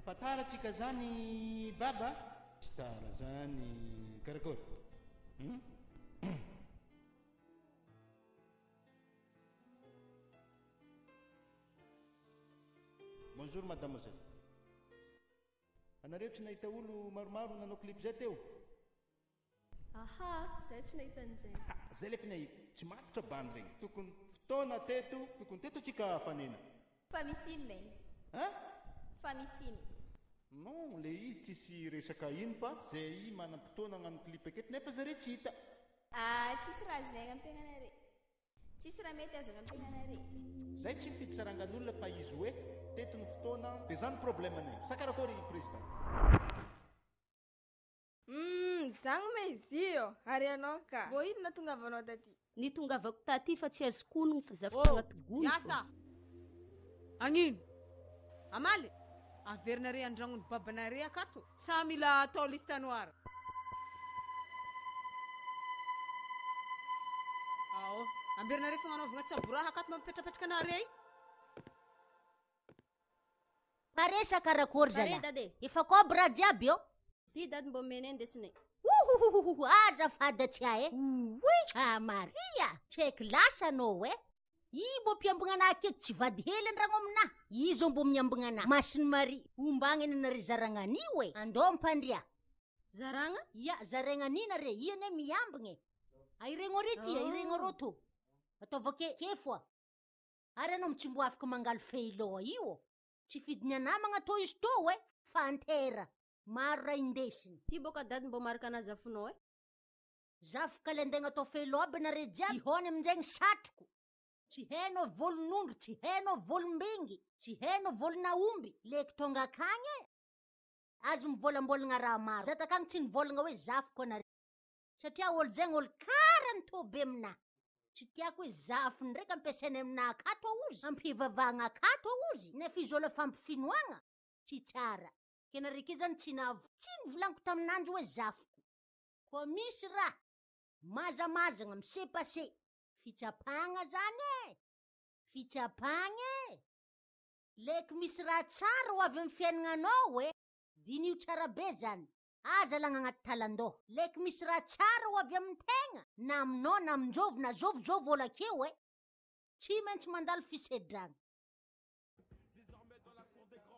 Fa tara tsika zany baba a! Tsy tara zany karakory hum. Bonjour mademoiselle. Anareo tsy nahita olo maromaro nanao clip zay teo? Aha, zay tsy nahita an'izay. Ha, zay le finahiko, tsy matotra bandy regny. Tokony fotoana teto, tokony teto tsika fanena. Fa misy inona e? Hein? Fa misy inona? Non, le izy tsisy resaka ino fa zay manam-potoana hagnano clip aketo nefa zare tsy hita. Ah, tsisy raha azonay agnampiagna anare. Tsisy raha mety azo agnampiana anare. Zay tsy mifidy sarangan'olona fa izy hoe teto ny fotoana de zany problème nay sa karakory président. Humm zagny ma izy io ary ianao ka. Mbô ino nahatongavanao taty? Nitongavako taty fa tsy azoko onogno fa za Oh, tagnaty gony fô. Miasa! Agnino? Amaly? Averinare andragnon'i babanare akato? Sa mila atao liste noire? Ao, amberinare fagnanaovagna tsaboraha akato mampipetrapetraka anare igny. Pare sa karakory Pare, zalahy? dada e. Efa koa raha jiaby ô. Ty dady mbô omenay ndesinay. Ohohohoho, azafady tsy ahy e. Oy, ah Maria, tsy haiko lasa anao e. I mbô mpiambigna anah aketo tsy vady hely andragno aminah. I zao mbô miambigna anah. Masin'i Maria, ombagna eny anare zaragna anio e. Andao ampandria. Zaragna? Ia, zaraigna ani nare, i anie miambigna e. Ahiregno ary ty, ahiregno arô tô. Ataova ke, ke foa. Ary anao tsy mbo afaka mangalo fehiloha io ô. Tsy fidiny anah magnatô izy tô e, fa antera. Maro raha indesiny. Ty bôka dady mbô marika anah zafinao e. Zafy ka le andeha agnatao fehiloha aby nare jiaby, ihôny aminjegny satroko. Tsy hainao volon'ondry, tsy hainao volombingy, tsy hainao volon'aomby, leky tonga akagny e. Azo mivolambolagna raha maro. Za takagny tsy nivolagna hoe zafiko anare. Satria olo zegny olo kara ny toby aminah. Tsy tiako hoe zafy ndraiky ampiasainy aminah akato ozy, ampivavahagna akato ozy, nefa izy olo fampifinoagna, tsy tsara. Ke nareo ke zany tsy navo tsy nivolaniko taminandro hoe zafiko. Koa misy raha mazamazagna mi-se passer fitsapagna zany e! Fitsapagna e! Leky misy raha tsara ho avy amin'ny fiaignanao e! Diniho tsara be zany. Aza alagna agnaty talan-doha. Leky misy raha tsara ho avy amin'ny tegna, na aminao na amin-jovy na zovy zovy olo akeo e! Tsy maintsy mandalo fisedragna.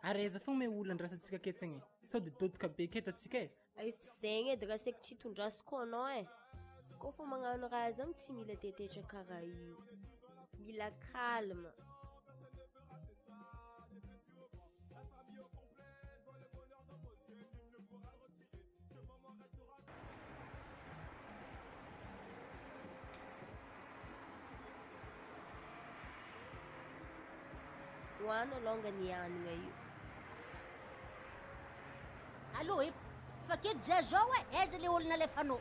Ary aiza fogna me olona andrasantsika aketsagny e? Sao de dodoka be aketo atsika e? Efa zegny edy raha saiky tsy tondrasiko anao e. Koa fa magnano raha zany tsy mila tetetra karaha io. Mila calme. Hoano alongany ny hanigna io. Allô e, fa aketo zah zao e, aiza le olona alefanao?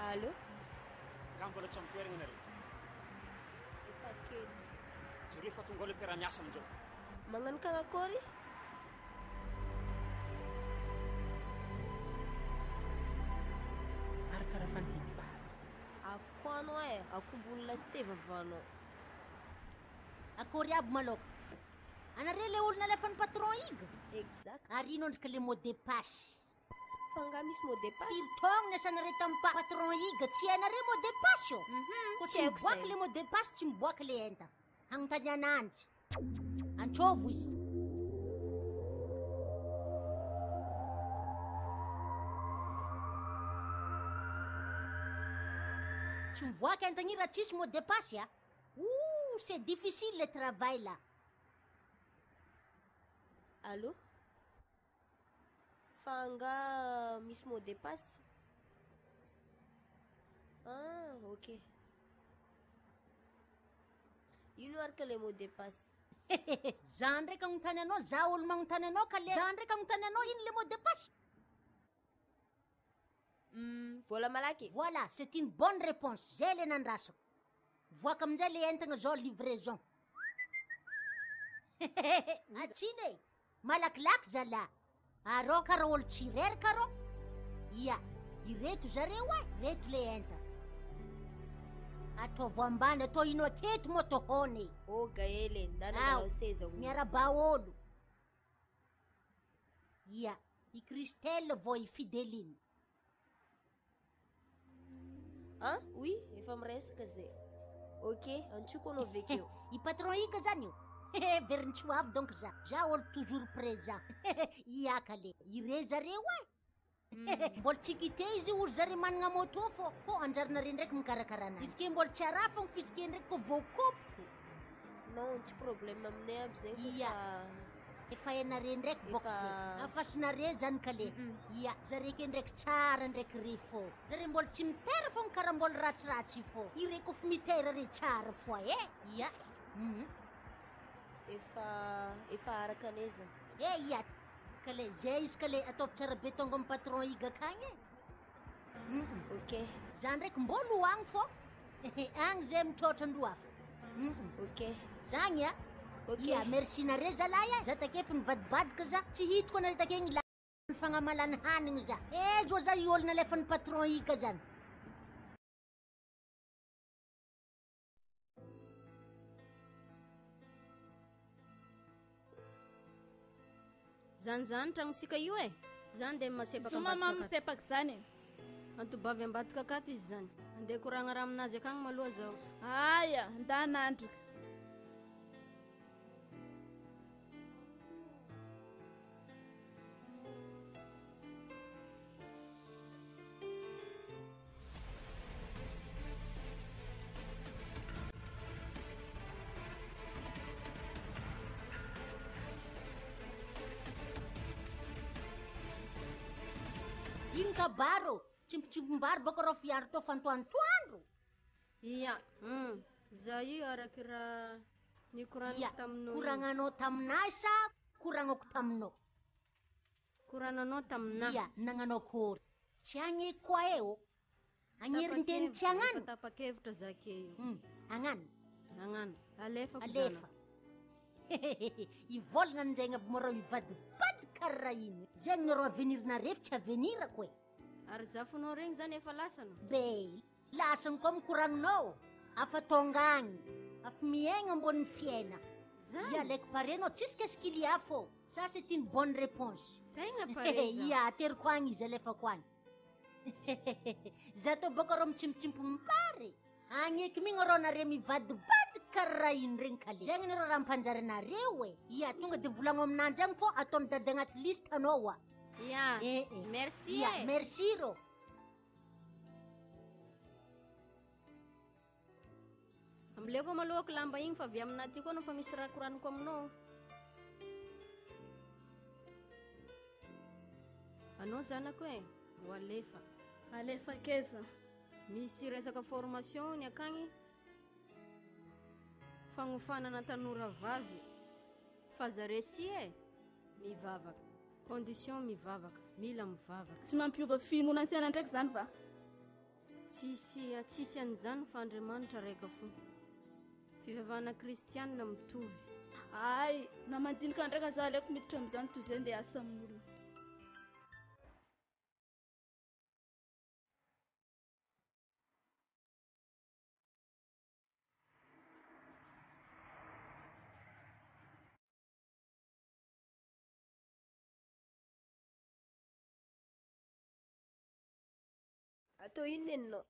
Allô? Nga mbola tsy amin'ny toeragna nareo? Efa aketo. Jereo fa tonga ao le mpiara-miasa aminjao. Magnano karakôry? Ary karaha fantibavy. Avy koa anao e, akombony lasite vavanao. Akory aby maloka. Anare le olona alefan'ny patron iga? Exact. Ary ino andrika le mot de passe? Fa nga misy mot de passe? Firy taogno niasanare tamin'ny patron iga, tsy hainare mot de passe io? Koa tsy Tsy haiko miboaka zay. le mot de passe, tsy miboaka le enta. Hagnontany ananjy. Antsôvo izy. Tsy mivoaka entagna io raha tsisy mot de passe a. Ouh, c'est difficile le travail là. Allô? Fa nga misy mot de passe? Ah, ok. Ino ary ka le mot de passe? Za ndraiky agnontany anao, za olo magnontany anao ka le za ndraiky agnontany anao ino le mot de passe? Vola malaky. Voilà, c'est une bonne réponse. Zay le nandrasako. Voaka amin'izay le entagna zao livraison. Atsiny e. Malakilaky zalahy. Arô karaha olo tsy reraka rô. Ia, ireto zareo e, reto le enta. Ataovo ambany, atao ino aketo moa tohony e. Oh Gaël, ndana Ao, manao seza o. miaraba olo. Ia, i Christelle vao i Fideline. Ah, oui, efa miresaka zay. Ok, antsoko anao avy akeo. I patron ika zany io. Veriny tsy ho avy donc za. Za olo toujours présent. Ia kale, ire zareo e. Mbola tsy quitté izy olo zare managna moto fô, fô anjarinare ndraiky mikarakara anazy. Izy ke mbola tsy ara fogna f'izy ke ndraiky ko voakopoko. Non, tsy problème aminay aby zay fa Ia. Efa hainare ndraiky bôka Efa- zay. Afasinare zany kale. Ia, zare ke ndraiky tsara ndraiky re fô. Zare mbola tsy mitera fogna karaha mbola ratsiratsy fô. Ire koa fa mitera re tsara fô e. Ia. Efa efa araka anay zany. E ia. Kale zay izy kale ataovy tsara be tonga amin'ny patron iga akagny e. Ok. Za ndraiky mbola ho agny fô. Agny zay mitrôtra andro hafa. Ok. Zagny a. Ok. Ia, merci nare zalahy a. Za take efa nivadibadika za. Tsy hitako anare take ny la fagnamalana hanigny za. E zao za i olo nalefan'ny patron iga zany. Zany zany tragnosika io e. Zany de masepaka Zoma ambadika mama akato. misepaky zany e. Antobavy ambadika akato izy zany. Andeha koragna raha aminazy akagny maloha zao. Aya, ndana andrika. Ino kabaro? Tsimpotsimpom-bary baka rô fiaro tô fantoantoandro. Ia. Za io araky raha nikoraniko Ia, taminao. io. koragnanao taminahy sa koragnako taminao? Korananao taminahy. Ia, nagnanao kôry. Tsy agny koa e ô. Agnerinteny tsy Tapa-kevitra, agnano. efa Tapa-kevitra za ke io. Agnano. Agnano. Alefako Alefa. zanako. Ivolagna anjaigny aby moa rô ivadibadiky karaha iny. Zegny ny rô avenir-nare fa tsy avenirako e. Ary zafinao regny zany efa lasana? Be, lasany koa mikoragninao. Afa tonga agny. Afa miaigna ambonin'ny fiaina. Zany? Ia, alaiko pare anao, tsisy qu'est-ce qu'il y a fô. Ça c'est une bonne réponse. Tegna pare za. Ia, ateriko agny izy, alefako agny. Za tô bôka rô mitsimpotsimpy mipary. Agny eky migny rô nare mivadibadiky karaha iny regny kale. Zegny ny rô raha ampanjary anareo e. Ia, tonga de volagno aminanjy agny fô ataon'i dada agnaty liste anao a. Ia. Eh, eh. Merci Ia, e. merci rô. Ambileko malohako lamba igny fa avy aminahy ty koa anao fa misy raha koraniko aminao. Anao zanako e, ho alefa. Alefa keza. Misy resaka formation ny akagny. Fagnofanana tanora vavy. Fa zare si e, mivavaka. Condition mivavaka, mila mivavaka. Tsy mampiova finoana antsena ndraiky zany va? Tsisy tsisy an'izany fa Andriamanitra raika fo. Fivavahana kristianina mitovy. Ay, na mandinika ndraika za aleoko miditra amin'izany toy izay ndeha asa amin'olona. Atao ino neninao?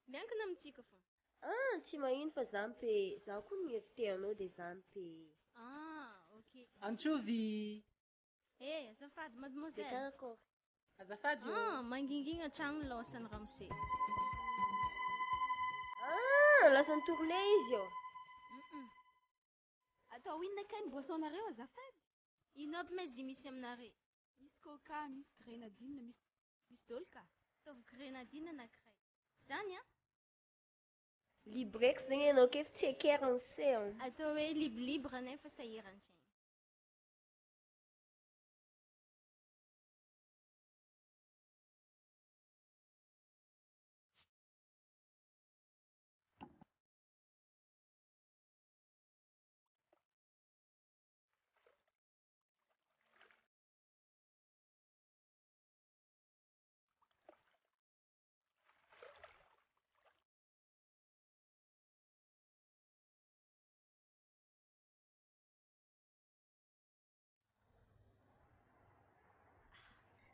Miankina amintsika fô. Ah, tsy magnino fa za mpe, za koa ni-invité anao de za mpe. Ah, ok. Antsovy. Eh, azafady mademoiselle. De karakory? Azafady ô. Ah, mangingina an-tragno laosan'ny ramose. Ah, lasa ni-tourner izy io. Atao inona kay ny boisson-nareo azafady? Ino aby ma izy misy aminare? Misy coca, misy grenadine, misy misy dôly ka. Ataovy grenadine anankiray. Zany a? Libre eky zegny anao ke fa tsy ekeriny se. Atao hoe libre libre nefa sahiran-tsaigna.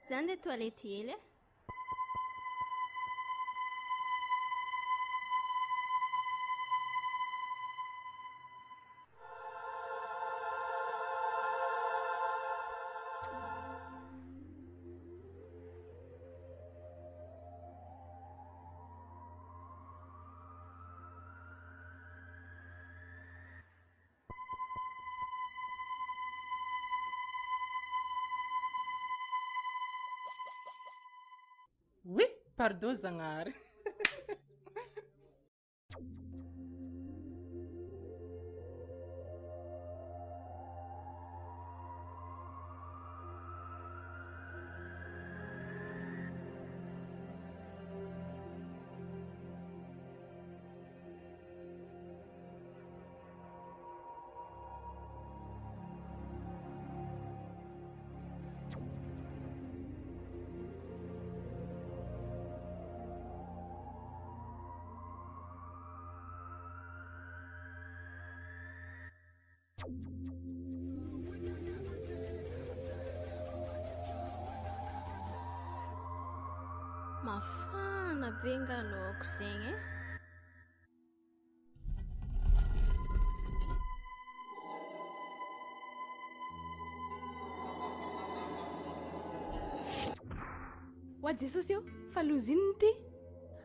Zany de toilette hely e. Oui, pardon Zagnahary. Mafana be nga laoko zegny e. Oa Jesosy eo, fa loza inona ity?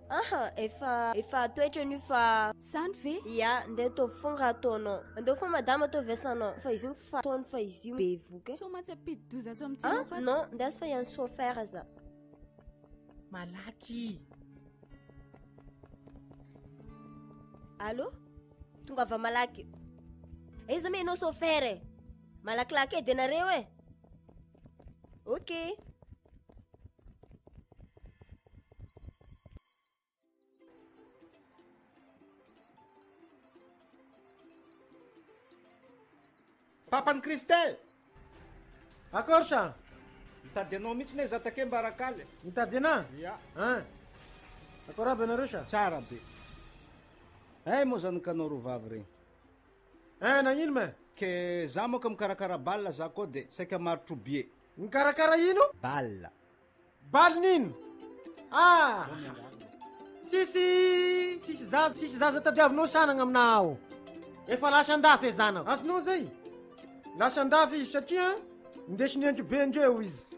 Aha, efa efa toetrany io fa Zany ve? Ya, ndeha ataovy foana raha ataonao. Andao fa madama ataovy asanao. Fa izy io fa ataony fa izy io be voky. Sao mantsy ampidi-doza ato amintsika Ah, ato. non, ndeha fa ihany chauffeur za. Malaky. Allô? Tonga avy malaky. Aiza me ianao chauffeur e? Malakilaky edy anareo e. Ok. Papan'i Christelle! Akory sa? Mitady anao mihitsy ne za take mba rakaly. Mitady anah? Ya. Hein. Akory aby anareo sa? Tsara be. Hay moa zanakanao roa vavy regny. Hein, nagnino ma? Ke za moka mikarakara bal za koa de saika maritro billet. Mikarakara ino? Bal. Bal nino? Ah! Sisy sisy zaza sisy zaza tadiavinao sanagna aminah ao. Efa lasa andafy e zanako. Azonao zay? Lasa andafy izy satria indesiny androbe ndreo izy.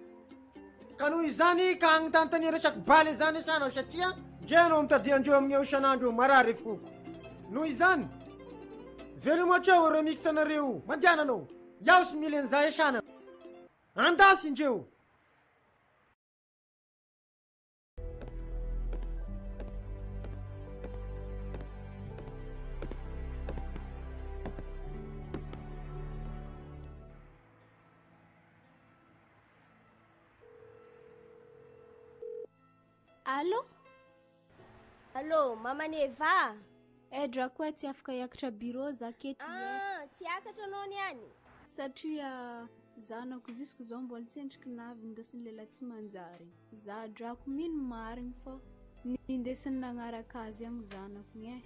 Ka noho izany ka agnontanontania resaky bal zany sanao satria ndre anao mitadia andreo amin'eo isan'andro eo marary foko. Noho izany veloma hatreo remix anareo. Mandehana anao. Iaho sy mila an'izay esana. Andafy indreo. Allô? Allô, maman'i Eva? Eh drako eh, tsy afaka hiakatra bureau za kety eh. Ah, tsy hiakatra anao niany? Satria zanako jusque zao mbola tsy endriky navy nindosin'ny lehilahy tsy manjary. Za drako mino marigny fô nindesiny nagnaraka azy agny zanako igny eh.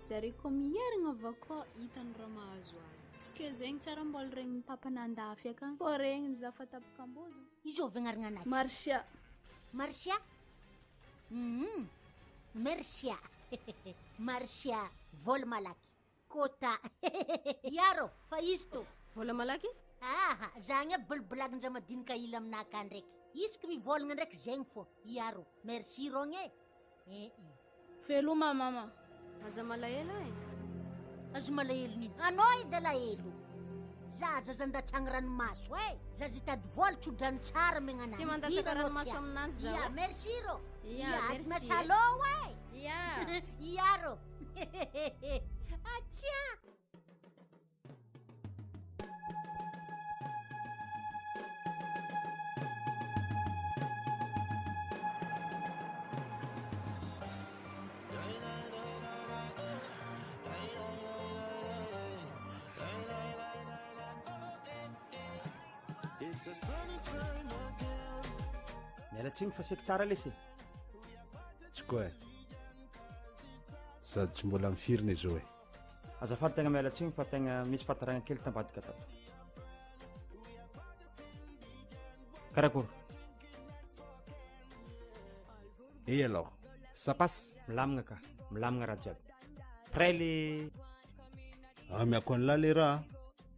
Zare koa miherigna avakao hitany raha mahazo azy. Tsy ke zegny tsara mbola regnin'ny papany andafy akagny fô regniny za fa tapaka ambozogno. Iza ovy agnarana anay? Marcia. Marcia? Hum, Mercia. Marcia, vola malaky. Kota. Iaro, fa izy to. Vola malaky? Aha, zagny aby bolibolagin-dra madinika ila aminaka ndraiky. Isaky mivolagna ndraiky zegny fô. Iaro, merci rogny e. Eh eh. Veloma mama. Aza malahelo e. Aza malahelo nino. Anao edy alahelo. Za zaza andatsagny ranomaso e. Zaza hitady vola tso-drano tsara megna anah. Tsy mandatsaka ranomaso aminanjy zaho Ya, e. merci rô. Ya, Ya, merci merci e. alô e. Ya. Ya rô. Atsia. Miala tsiny fa seky tara lesy e. Tsy koa e. Sady tsy mbola mifirina izao e. Azafady tegna miala tsiny fa tegna misy fahataragna kely tambadika tato. Karakory? Et alors? Ça passe? Milamigna ka, milamigna raha jiaby. Prêt le. Amiako an'lah le raha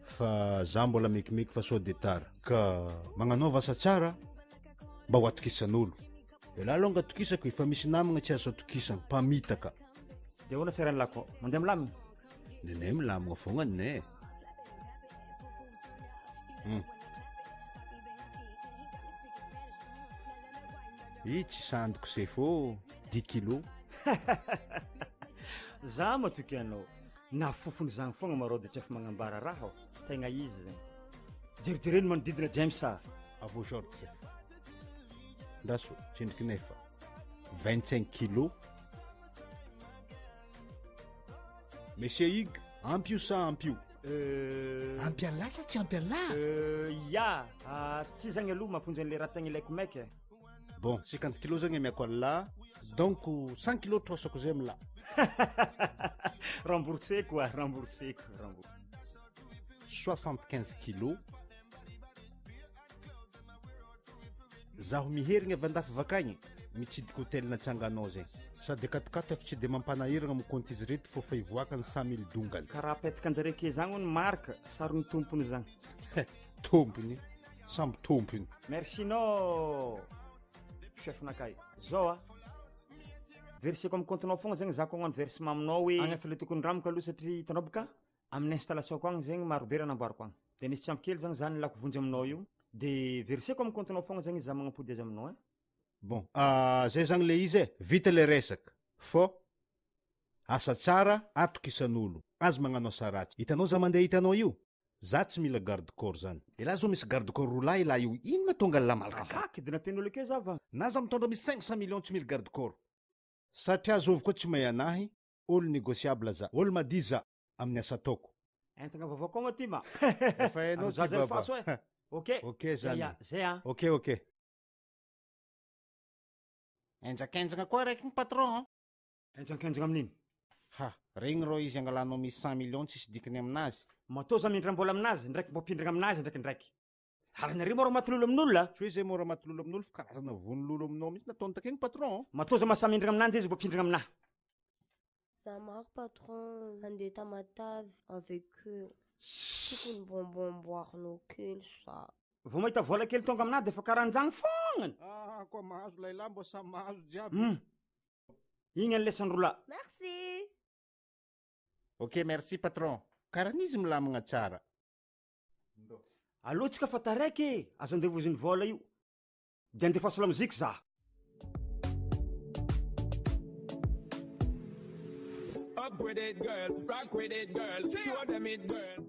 fa za mbola mekimeky fa sao de tara. Ka magnanaova asa tsara mba ho atokisan'olo. Elah alonga atokisako efa misy namagna tsy azo atokisana, mpamitaka. De ahoana seran'ny lako? Mandeha milamigna? Nenay milamigna fogna nenay. Hum. I tsy sandiko sefo ô, dix kilos. Za matoky anao. Na fofony zagny fogna marô de tsy afa magnambara raha ô. Tegna izy zegny. Jerijereo ny manodidina James a. Avo George sefo. Ndraso, tsindriky nefa. 25 kilos. Monsieur Hugues, ampy io sa ampy io? Ampy an'lah sa tsy ampy an'lah? Ya, ty zagny aloha mampionjy an'le raha tegna ilaiko maika e. Bon, 50 kilos zagny amiako an'lah, donc 100 kilos trosako zay amin'lah. Remboursé-ko a, remboursé-ko, remboursé. 75 kilos. Zaho miherigna avy andafy vakagny, mitsidika hotel natsanganao zay. Sady akatokato efa tsy de mampanahiragna mikonty izy reto fô fa hivoaka ny 100 mille dongany. Karaha apetaka anjare ke zagny hono marque, saron'ny tompony zagny. Tompony, samby tompony. Merci nao chef nakay. Zao a, verseko amin'ny compte-nao fogna zegny za koa hagnano versement aminao hoe agny efa le tokony ramiko aloha satria hitanao boka amin'ny installation-ko agny zegny maro be raha namboariko agny. De nisy tsy ampy kely zagny za nilako vonjy aminao io. De verseko amin'ny compte-nao fogna zegny izy za magnampody azy aminao e. Bon, zay zagny le izy e, vita le resaka, fô asa tsara atokisan'olo, aza magnano asa ratsy, hitanao za mandeha hitanao io, za tsy mila garde corps zany, elah zao misy garde corps roa lahy elah io, ino mahatonga an'lah malaka Aha, kidnappin'olo akeo za va? Na za mitondra misy 500 millions tsy mila garde corps, satria zovy koa tsy mahay anahy, olo négociable za, olo madio za amin'ny asa ataoko. Entagna vaovao koa moa ty ma. Efa hainao ty Zaza baba. faso e. Ok. Ok zany. Ya, zay a. Ok ok. Enjakenjagna koa raiky ny patron. Enjankenjagna amin'ino? Ha, regny rô izy angalanao misy 100 millions tsisy dikany aminazy. Matoa za mindram-bola aminazy, ndraiky mbo mpindragna aminazy ndraikindraiky. Ary nareo mora maty lolo amin'olona? Tsy hoe zay mora maty lolo amin'olo fa karazana vono lolo aminao mihitsy nataony takegny patron. Matoa za mahasahy mindragna aminanjy izy mbo mpindragna aminahy. Za maro patron andeha Tamatave avec eux. Tokony bonbon amboarinao kely sa. Vao mahita vola kely tonga aminahy de efa karanjagny fognany. Ah, koa mahazo lahilahy mbo samy mahazo jiaby. Igny an'lesany rola. Merci. Ok, merci patron. Karaha milamigna tsara. Alô tsika fa taraiky e, azo andevozin'ny vola io. De andefaso la moziky za. Up with it, girl. Rock with it, girl. Show them it, girl.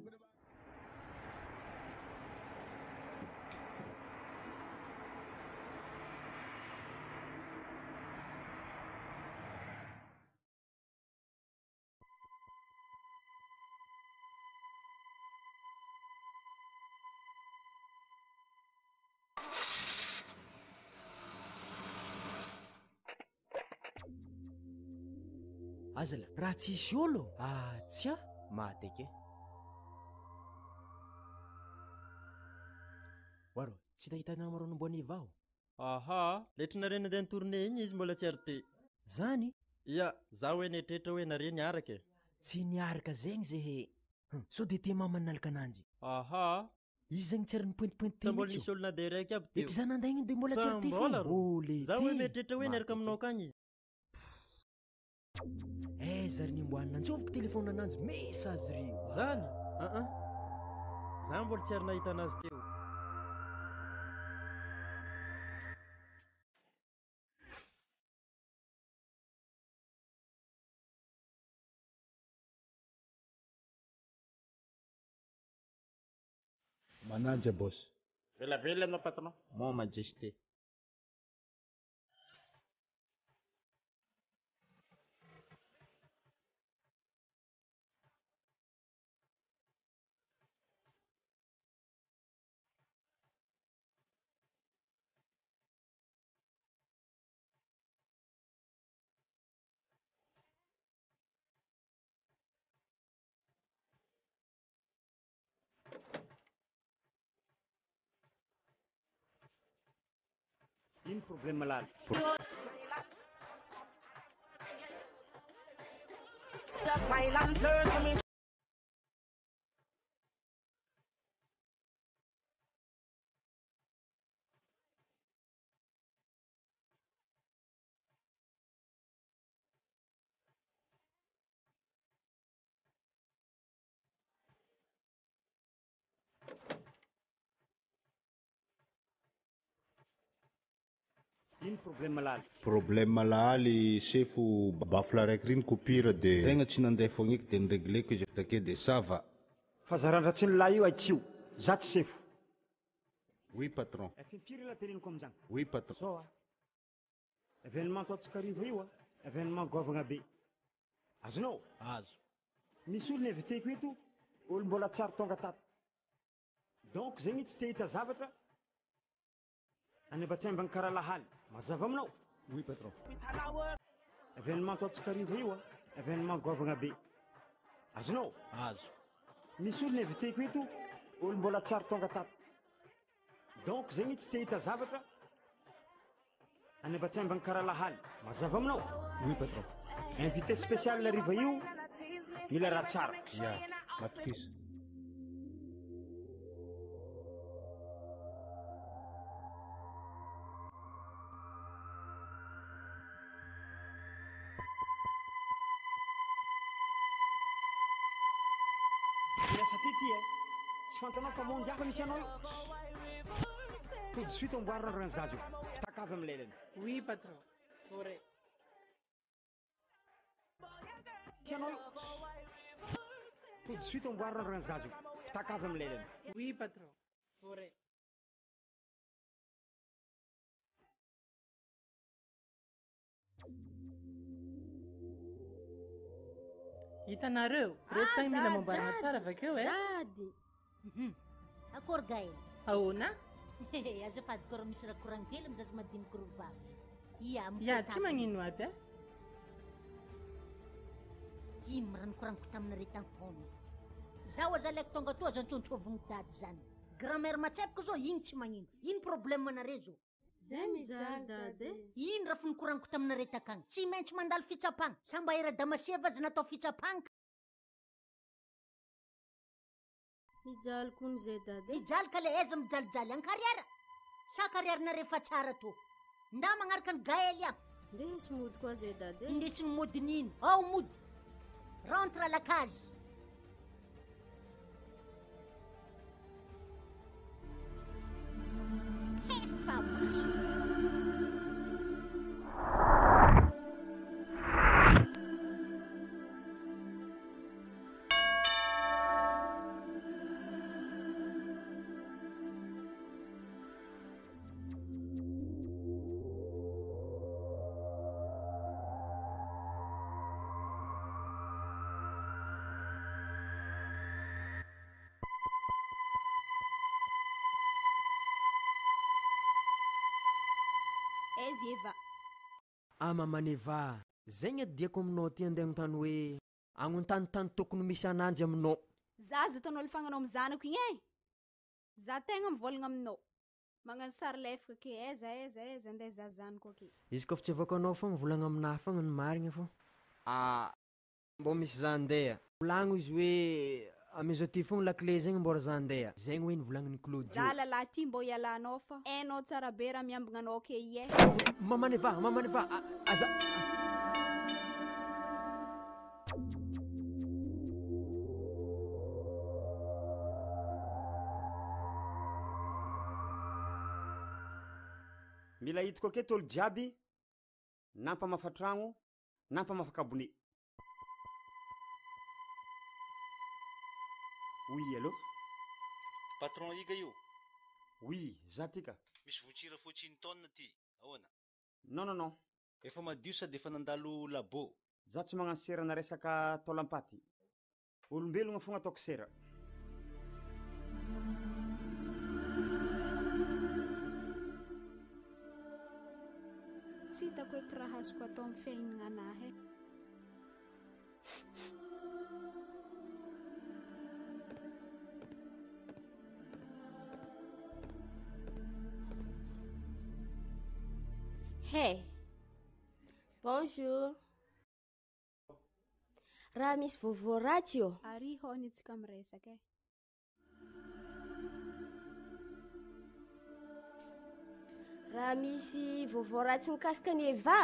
Azala, raha tsisy olo? Ah, tsia, maty eky e. Oaro, tsy hitahita namaro nomboany vao. Aha, letry nare nandeha ny tournée igny izy mbola tsy ary te. Zany? Ia, za hoe nieritreritra hoe nare niaraka e. Tsy niaraka zegny zehe. Hum, Sao de te mama nalaka ananjy. Aha. Izy zegny tsy ary nipointipointy Tsy mbola mihitsy nisy olona de raiky aby teo. Eky za nandeha igny de mbola tsy ary te Sambola fo. ro. Oh, le Za hoe te. mieritreritra hoe niaraka Maty aminao akagny izy. Aiza ry nimboanina antsoviko telefona ananjy message reo. Zany? Ah ah. Za mbola tsy ary nahita anazy teo. Manaja boss. Velavela anao patron. Mon majesté. Ino problème laly? Ino problème laly? Problème lahaly sefo bafla raiky riny coupure de tegna tsy nandeha fogna eky de niregleko izy avy take de ça va. Fa zarandratsiny lahy io aitsio. Za tsy sefo. Oui patron. Efa firy la teneniko amin'izany? Oui patron. Zao a. Événement ataontsika arivo io a. Événement goavagna be. Azonao? Azo. Misy olona inviteko eto, olo mbola tsy ary tonga tato. Donc zegny tsy te hita zavatra anembatsembagny karaha lahaly. Mazava aminao? Oui patron. Événement ataontsika arivo io a. Événement goavagna be. Azonao? Azo. Misy olona inviteko eto, olo mbola tsy ary tonga tato. Donc zegny tsy te hita zavatra anembatsembagny karaha lahaly. Mazava aminao? Oui patron. Invité spécial ariva io, mila raha tsara. Ya, matokisa. Lasa ty ty e. Tsy fantanao fa monde hafa misy anao io. Tout de suite amboarina rany zaza io. Pitakavy amin'ny lelany. Oui, patron. Ore. Misy anao io. Tout de suite amboarina rany zaza io. Pitakavy amin'ny lelany. Oui, patron. Ore. Hitanareo, reto zany mila mamboarina tsara avakeo e. Dady. Akory Gaël. Ahoana? Azafady koa raha misy raha koragno kely amin'ny zaza madiniky ro vavy. Ia, amin'ny Ya, tsy portable. magnino aby e. Ino raha nikoragniko taminareo tampony? Zaho aza alaiko tonga toa aza antsontsovigny dady zany. Grand-mère matsepaka zao igny tsy magnino. Ino problème anareo zao? Zay mijaly dady e. Ino raha finikoragniko taminareo takagny? Tsy maintsy mandalo fitsapagna. Sa mba era-damasia va aza natao fitsapagna? Mijaly kony zay dady e. Mijaly ka le aiza mijalijaly en carrière? Sa carrière-nareo efa tsara tô? Nda magnaraka ny Gaël aho. Ndeha mody koa zay dady e. Indesigny mody nino? Ao mody. Rentre à la case. Efa maso. Aiza Eva? Ah mamaneva, zegny edy diako aminao ty andeha agnontany hoe agnontany tokony misy ananjy aminao. Za aza ataonao fagnanao amin'ny zanako igny e. Za tegna mivolagna aminao. Magnano sary lefaka ke aiza aiza aiza andeha za zanako ake. Izy koa fitiavako anao fogna volagna aminahy fogna ny marigna fô. Ah, mbô misy za andeha. Volagno izy hoe amezao ty fogna lakile zegny mbô za andeha. Zegny hoe nivolagnin'i Claudio. Za lalahy ty mbô ialanao fa hainao tsara be raha miambigna anao ake i e. Mamaneva, mamaneva, aza. Mila hitako aketo olo jiaby na mpamafa tragno na mpamafa kabone. Oui, allô? Patron Iga io. Oui, za ty ka. Misy votsira fotsiny tonne ty. Ahoana? Non, non, non. Efa madio sady efa nandalo labo. Za tsy magnano sera na resaka taolam-paty. Olombelogna fogna ataoko sera. Tsy hitako hoe kiraha azoko atao amin'ny fiainana anahy e. Hey. Bonjour. Raha misy vaovao ratsy io. Ary hony tsika miresaka e. Raha misy vaovao ratsy mikasika ny Eva.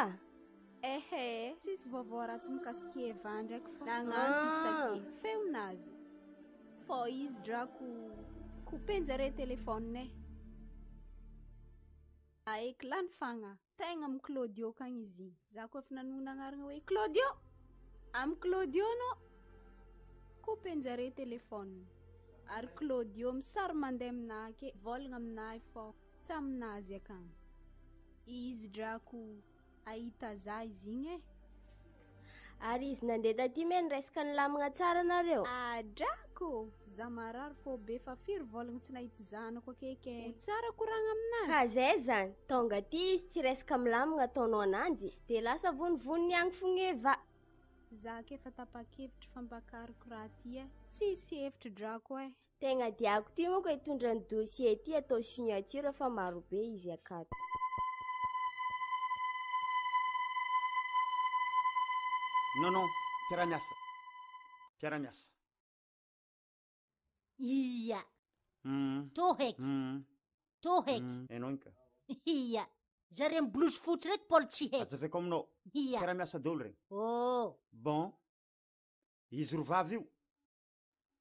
Ehe, tsisy vaovao ratsy mikasika Eva ndraiky fa nagnantso izy take feonazy. Fô izy drako coupenjare téléphone e. Aeky lany fagna. Tegna amy Claudio kagny izy igny. Za koa efa nanonona agnarana hoe Claudio. Amy Claudio anao coupenjare téléphone. Ary Claudio misary mandeha aminahy ake, volagna aminahy fô tsy aminazy akagny. Izy drako ahita za izy igny e. Ary izy nandeha taty me niresaka nilamina tsara nareo. Ah drako, za marary fô be fa firy volagna tsy nahita zanako akeke. Ho tsara koragna aminazy. Ka zay zany, tonga aty izy tsy resaka milamina ataonao ananjy, de lasa vonivoniny agny fogna Eva. Za ke efa tapa-kevitry fampakariko raha ty e. Tsisy hevitry drako e. Tegna diako ty monko hitondra ny dossier ty atao signature fa marobe izy akato. Non, non, mpiara-miasa. Mpiara-miasa. Ia. To heky. To heky. Hainao igny ka. Ia. Zare mi blouse fotsy reto Paul tsy heky. Azavaiko aminao. Ia. Mpiara-miasa daholo regny. Oh. Bon. Izy roa vavy io.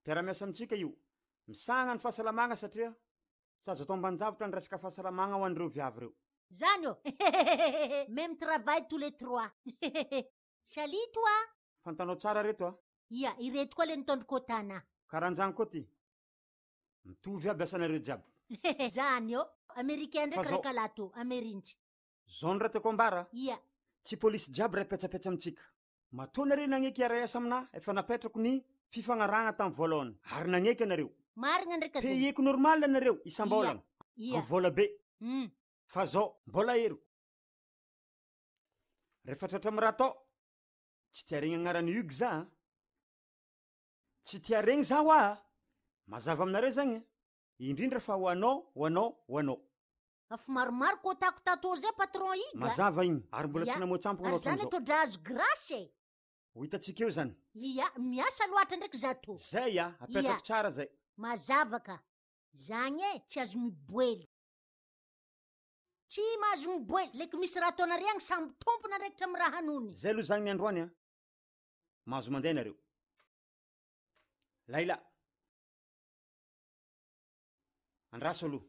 Mpiara-miasa amintsika io. Misahana ny fahasalamagna satria tsy azo atao ambanin-javatra ny resaka fahasalamagna ho an'ireo viavy ireo. Zany ô. Même travail tous les trois. Salut toi. Fantanao tsara reto a. Ia, ireto koa le nitondro kotana. Karanjany koa ty. Mitovy aby asanareo jiaby. Zany ô. Américain ndraiky Fa zao- raika lato, Amerintsy. Zao ny raha tiako ambara. Ia. Tsy polisy jiaby raha petsapetsa amintsika. Matoa nareo nagneky hiara-hiasa aminah, efa napetrako ny fifagnarahagna tamin'ny voalohany, ary nagneky anareo. Marigna ndraiky azony. Payeko normal anareo isam-bolagna, Ia. amin'ny vola be. Hum. Fa zao, mbola heriko. Rehefa tratra amin'ny raha atao, tsy tia regny agnaran'i Hugues za a. Tsy tia regny za hoa a. Mazava aminareo zagny e. Indrindra fa ho anao, ho anao, ho anao. Afo maromaro kotako tato zay patron Hugues a. Mazava igny, ary mbola Ia. tsy namoa-tsampogno anao Ary zany hatramin'izao. atao drahazo grâce e. Ho hitantsika eo zany. Ia, miasa loatra ndraiky za tô. Zay a, apetrako Ia. tsara zay. Mazava ka. Zagny e, tsy azo miboely. Tsy mahazo miboely, leky misy raha ataonare agny samby tompon'andraikitra amin'ny raha anony. Zay aloha zany ny androany a. Mahazo mandeha nareo. Laila. Andraso aloha.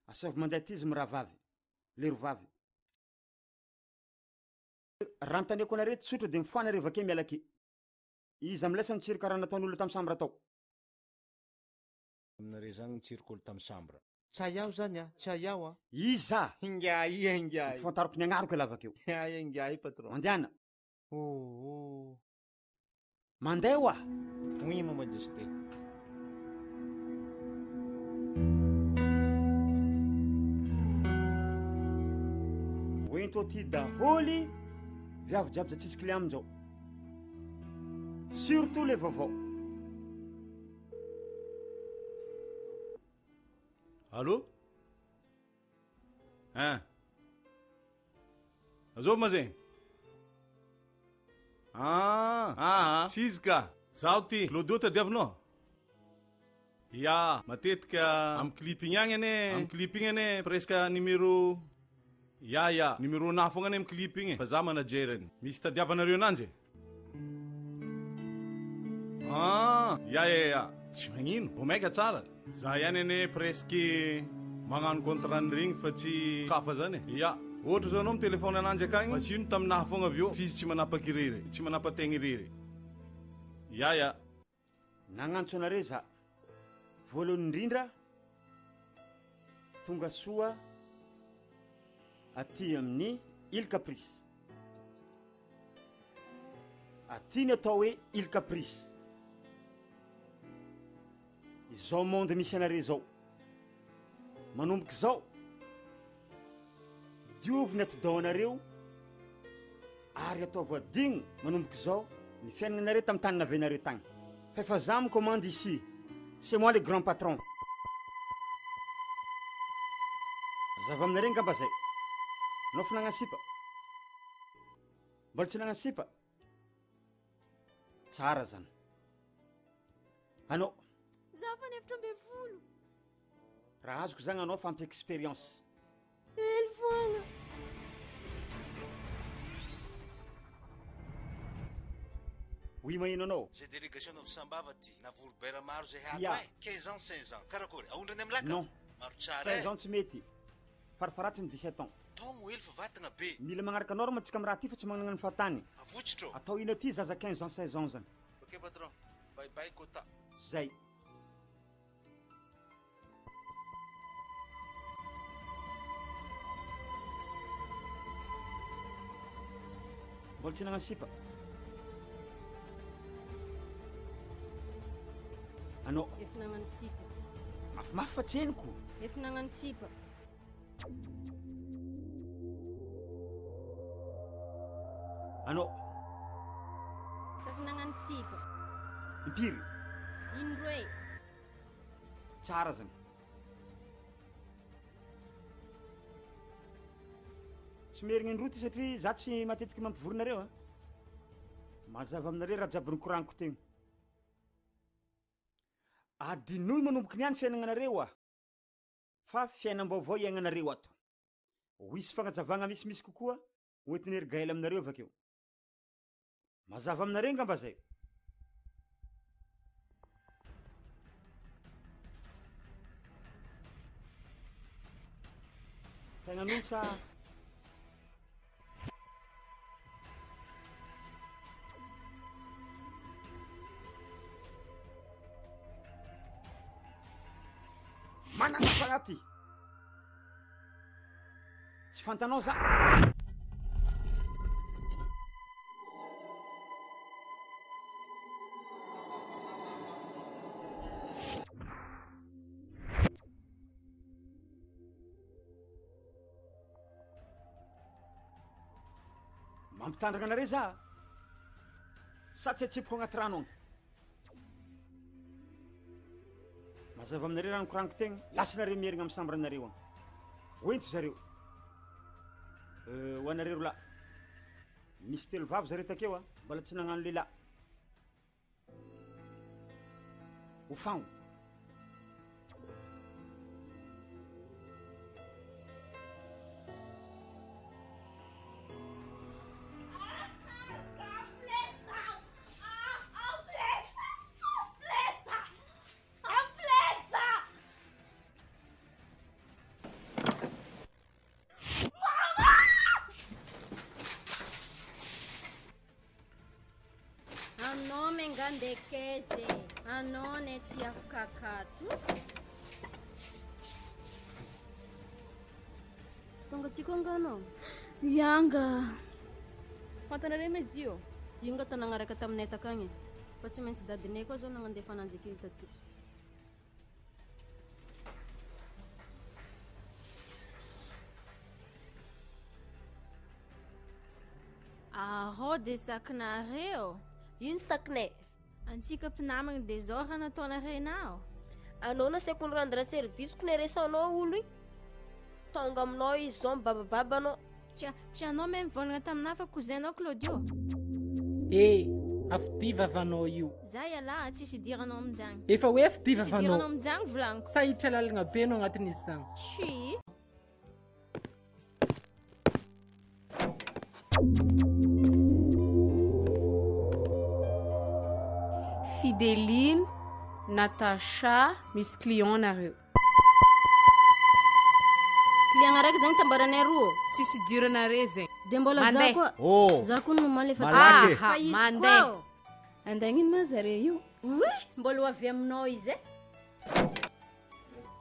Asaovy mandeha aty izy mirahavavy. Lery vavy. Raha anontaniako anareo tsotra dia mifoha nareo avy ake miala ake. Iza amin'ilay sa nitsiry karaha nataon'olona tamin'ny chambre tao? Aminareo zany nitsiry kolo tamin'ny chambre. Tsy hay aho zany a, tsy hay aho a. Iza? Ingahy e, ingahy. Fantariko ny agnarako ialahy avy akeo. Hay ingahy patron. Mandehana. Oh oh. Mandeha hoa. Oui mon majesté. Hoento aty daholo viavy jiaby za tsisy client amin'izao. Surtout le vaovao. Allô? Hein? Azovy ma zegny? Ah, ah, tsy izy ka. Zaho ty, Claudio tadiavinao? Ya, matetika amin'ny clip igny agny anie, amin'ny clip igny anie presque numéro Ya, ya, numéro nahy fogna anie amin'ny clip igny e, fa za manager-ny. Misy tadiavanareo ananjy e? Ah, ya ya ya, tsy magnino, vao maika tsara. Za ihany anie presque magnano contrat an'iregny fa tsy kafa zany e. Ya, ohatra zao anao mitelefaony ananjy akagny, fa tsy ino taminahy fogna avy eo, f'izy tsy manapaky irery, tsy manapa-tegna irery. Ya ya. Nagnantso anareo za. Voalohany indrindra, tonga soa aty amin'ny Île Caprice. Aty ny atao hoe Île Caprice. Izao monde misy anareo izao. Manomboka izao, diovy ny atidohanareo ary ataovy adigno manomboka izao ny fiaignanareo tamin'ny tany navenareo tagny. Fa efa za mi-commande ici, c'est moi le grand patron. Mazava aminareo ngamba zay. Anao fa nagnano sipa? Mbola tsy nagnano sipa? Tsara zany. Anao. Za fa 14. Raha azoko zany anao fa ampy expérience. Ely foagna. Oui maheno anao. Zay délégation avy Sambava ty, navory bera maro zay hato Ya. eh, 15 ans 16 ans, karakory, aondrany am laka? Non. Maro tsara eh. 13 ans tsy mety. Farafaharatsiny 17 ans. Taogno hely fa vatagna be. Mila magnaraka norme tsika am raha ty fa tsy magnana ny fahatany. Avotsitro. Atao ino aty zaza 15 ans 16 ans zany. Ok patron, bye bye quota. Zay. Mbola tsy nagnano sipa. Anao. Efa nagnano sipa. Mafimafy fa tsy henoko. Efa nagnano sipa. Anao. Efa nagnano sipa. Impiry. Indroe. Tsara zany. Tsy merigna indroa ty satria za tsy matetiky mampivory nareo a. Mazava aminareo raha jiaby nikoragniko tegna. Adinoy manomboky niany fiaignanareo a. Fa fiainam-baovao iaignanareo ato. Ho hisy fagnazavagna misimisy kokoa hoentin'i Hery Gaël aminareo avakeo. Mazava aminareo angamba zay. Tegnan'olo sa Manana fanahy ty. Tsy fantanao za. Mampitandrina anare za a! Sa te hatsipiko agnaty rano agny? Mazava aminareo raha nikoragniko tegna, lasa nareo mierigna amy chambre nareo agny. Hoento zareo. Euh, ho anareo rolahy, nisy telo vavy zareo takeo a, mbola tsy nagnano lehilahy. Hofagno. Anao menga ndekaiza e, anao ne tsy afaka akato. Tonga aty koa nga anao? Ianga. Fantanareo ma izy io? Io nga tanagna raika taminay takagny e. Fa tsy maintsy dadinay koa zao nagnandefa ananjy akeo taty. Arô de sakinareo. Ino sakinay? Antsika mpinamagna de zao raha nataonareo nao. Anao nasaiko ni rendre service ko neresanao olo igny. Tonga aminao izy zao mibabababa anao. Tsy tsy anao me mivolagna taminahy fa cousin-nao Claudio. Eh! Afodia vavanao io. Za ialahy tsisy idiranao aminjagny. Efa hoe afodia Tsisy vavanao. idiranao aminjagny volagniko. Sa hiditra lalina be anao agnatin'izy zagny. Tsi. Fideline, Natacha, misy client nareo. Client araiky zegny tambaranay roa. Tsisy idiranare zegny. De mbola za Mandeha. koa. Oh. Za koa nomaly efa Malaky e. Fa izy Mandeha. koa. Andagnino ma zare io? Oe, mbola ho avy aminao izy e.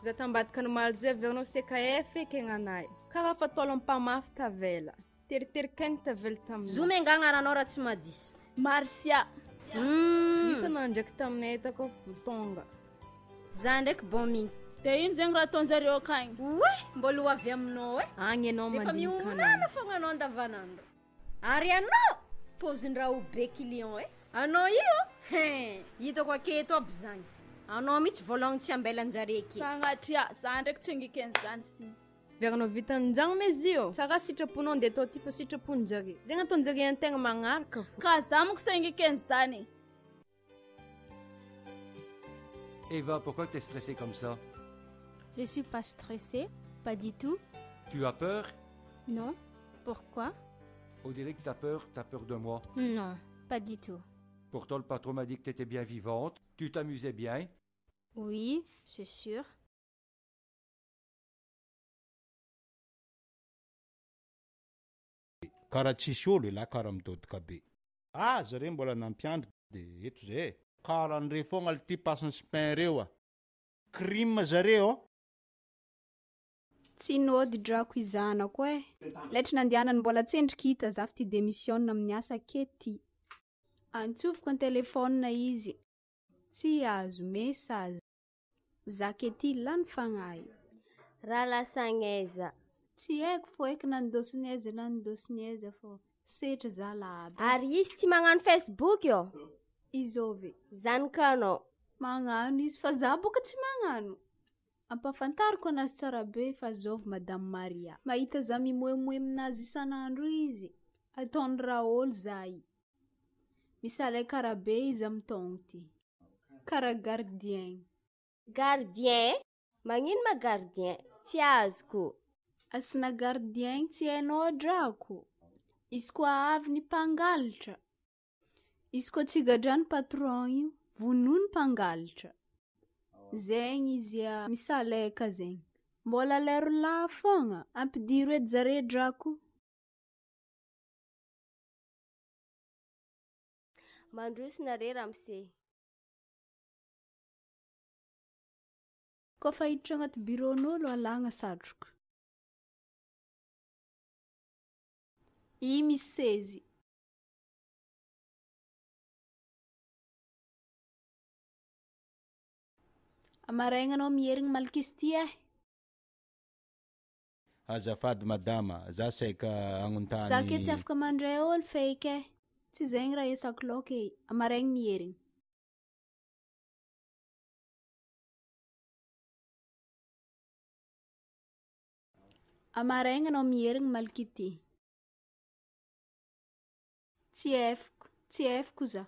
Za tambadika nomaly zay averinao CKF eky agnanahy. Karaha fa tôla mpamafy tavela. Teriterikaigny tavela taminay. Zo menga agnaranao raha tsy madiso. Marcia. Io tanà ndraiky taminay takao fo tonga. Za ndraiky bon mine. De ino zegny raha ataonjareo akagny? Oe, mbola ho avy aminao e. Agny anao Defa mandinika miomanana ananjy. fogna anao andavanandro. Ary anao, pôzin-draha ho be client e. Anao io, hein, hitako aketo aby zany. Anao mihitsy voalogny tsy ambelanjare ake. Sagnatria, za ndraiky tsy angiky an'izany sy. Verinao vitan'jagny ma izy io. Tsara sitraponao andeha atao ty fa sitraponjare. Zegny ataonjare antegna magnaraka fo. Ka za monko sy angiky an'izany e. Eva, pourquoi tu es stressée comme ça? Je suis pas stressée, pas du tout. Tu as peur? Non. Pourquoi? On dirait que t'as peur, t'as peur de moi. Non, pas du tout. Pourtant, le patron m'a dit que t'étais bien vivante, tu t'amusais bien. Oui, c'est sûr. Karaha tsisy olo elah karaha midodika be. Ah zare mbola nampiandry de eto zay e. Karaha an'ireo foagna lty passe-ny spin reo a. Crime zare ô. Tsy nody drako izanako e. Letry nandehanany mbola tsendriky hita za fa ty démissionne amin'ny asa aketo ty. Antsofiko an-telefônina izy. Tsy azo message. Za ke ty lany fagnahy. Raha lasa agnaiza? Tsy haiko fô eky nandôsiny aiza nandôsiny aiza fô setry za la aby. Ary izy tsy magnano Facebook io? Izôvy. Zanakanao. Magnano izy fa za boka tsy magnano. Ampahafantariko anazy tsara be fa zôvy Madame Maria. Mahita za mimoemoe aminazy isan'andro izy. Ataony raha za i. Misalahy karaha be izy amy taogno ty. Karaha gardien. Gardien? Magnino ma gardien? Tsy azoko. Asina gardien tsy hainao drako. Izy koa avy ny mpangalatra. Izy koa tsy gadrany patron io, vonono mpangalatra. Zegny izy a misaleka zegny. Mbola lero lahy fogna, ampidiro edy zare drako. Mandroso nare ramose. Koa fa hiditra agnaty bureau-n'olo alagna satroka. I misy sezy. Amaraigna anao mierigny malaka izy ty e. Azafady madama, za saika hagnontany. Za ke tsy afaka mandray olo feky e. Tsy zegny raha iasako laoka e, amaraigny miherigny. Amaraigny anao miherigny maliky ty. Tsy efiko, tsy efiko za.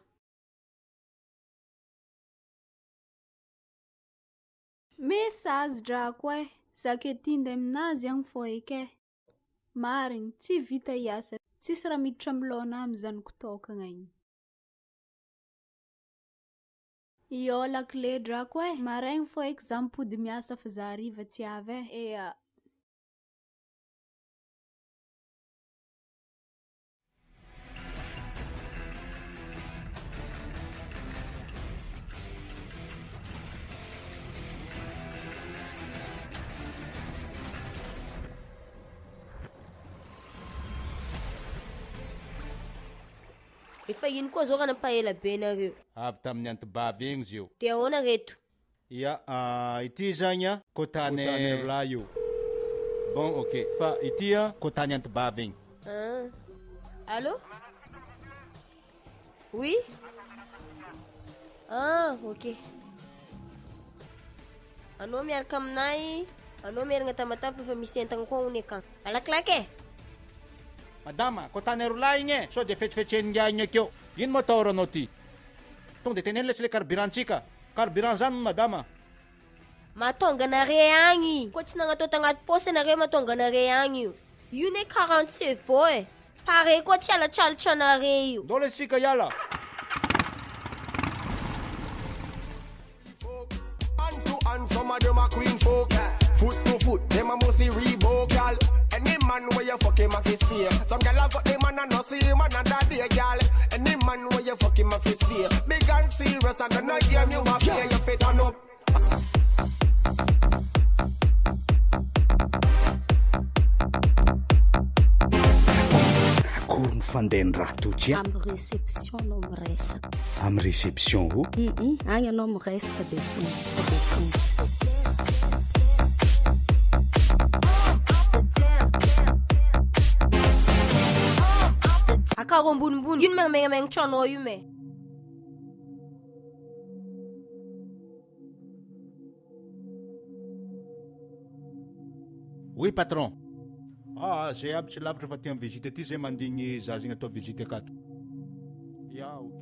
Message drako e, za ke ty ndeha aminazy agny fô eky e. Marigny, tsy vita hiasa, tsisy raha miditra amy lôhana amy zanako tokagna igny. Iô lakile drako e, maraigny fô eky za mipody miasa fa za hariva tsy avy e. Ea. Efa ino koa zao raha nampahela be nareo? Avy tamin'ny antibavy egny zio. De ahoana reto? Ya, ity zagny a, kotany rolahy io. Bon ok, fa ity a, kotany antibavy igny. Ah. Allô? Oui? Ah, ok. Anao miaraka aminay, anao miarina Tamatave fa efa misy entagna koa hono akagny. Malakilaky e! Madama, kotany rolahy igny e, sao de fetsifetsen'ingahy igny akeo. Ino moa atahoranao ty? Tonga de teneno letsy le carburant-tsika. Carburant zany madama. Mahatonga anare agny. Koa tsy nagnatao tagnaty paosy anareo mahatonga anare agny io. Io ne 40 chevaux e. Pare koa tsy halatralatra anare io. Ndao lesy tsika hiala. Hand to hand, some of them a queen folk. Foot to foot, them a musty Reebok, gal. Any man where you fuck him a fi stay. Some gal a fuck them man and no see him another day, gal. Any man where you fuck him a fi stay. Big and serious and no game you a play. You fit turn up. Akory ny fandehan'ny raha tojo a? Amin'ny réception anao miresaka. Amin'ny réception o? Hum, agny anao miresaka de fonce, de fonce. Akaro ambonimbony. Ino magnamaignamaigny anao io me? Oui patron. Ah, zay aby tsy lavitra fa aty amin'ny visite aty zay mandigny zaza igny atao visite akato. Ya, ok.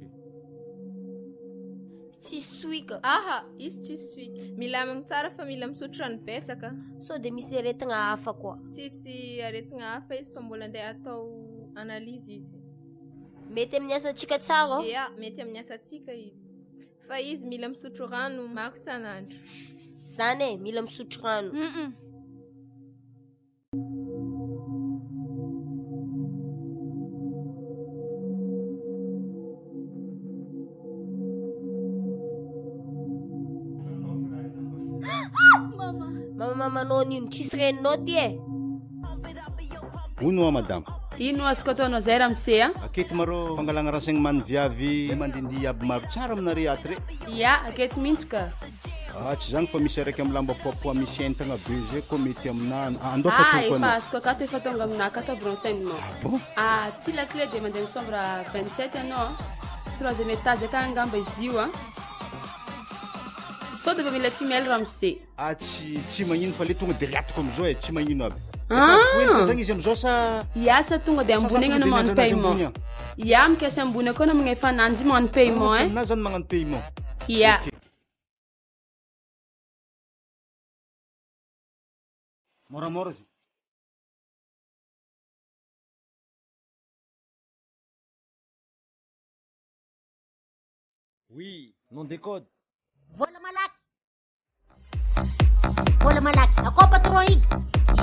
Tsisy sohika. Aha, izy tsisy sohika. Milamigny tsara fa mila misotro rano betsaka. Sao dia misy aretigna hafa koa. Tsisy aretigna hafa izy fa mbola andeha atao analyse izy. Mety amin'ny asantsika tsara. Ya, mety amin'ny asantsika izy. Fa izy mila misotro rano maro isan'andro. Zany e, mila misotro rano. Mama mamanao an'ino tsisy reninao ty e. Hono hoa madama. Ino azoko ataonao zay ramose a? Aketo marô fangalagna renseignement ny viavy zay mandindihy aby maro tsara aminare ato re. Ya, aketo mihitsy ka. Ah tsy zany fa misy araiky amin'ny lamba poapoa misy entagna be zay koa mety aminà. Andao fa Ah, atoroko efa anao. azoko akato efa tonga aminà akato aby renseignement. Ah bon? Ah, ty la clé de mandeha chambre 27 ianao a. Troisième étage akagny angamba izy io a. Sao de mba mila femelle ramose. Ah tsy tsy magnino fa le tonga de riatiko amizao e, tsy magnino aby. Ah! Efa azoko entina zagny izy amizao sa Hiasa tonga de Sa za ambony egny tonga anao de magnano miandry anazy paiement. ambony agny? Ia, mikasy ambony akao anao magnefa ananjy magnano paiement Ah, tsy eh. aminazy zany magnano paiement. Ia. Ok. Moramora izy. Oui, nom de code. Vola malaky. Vola malaky. Akao patron igny.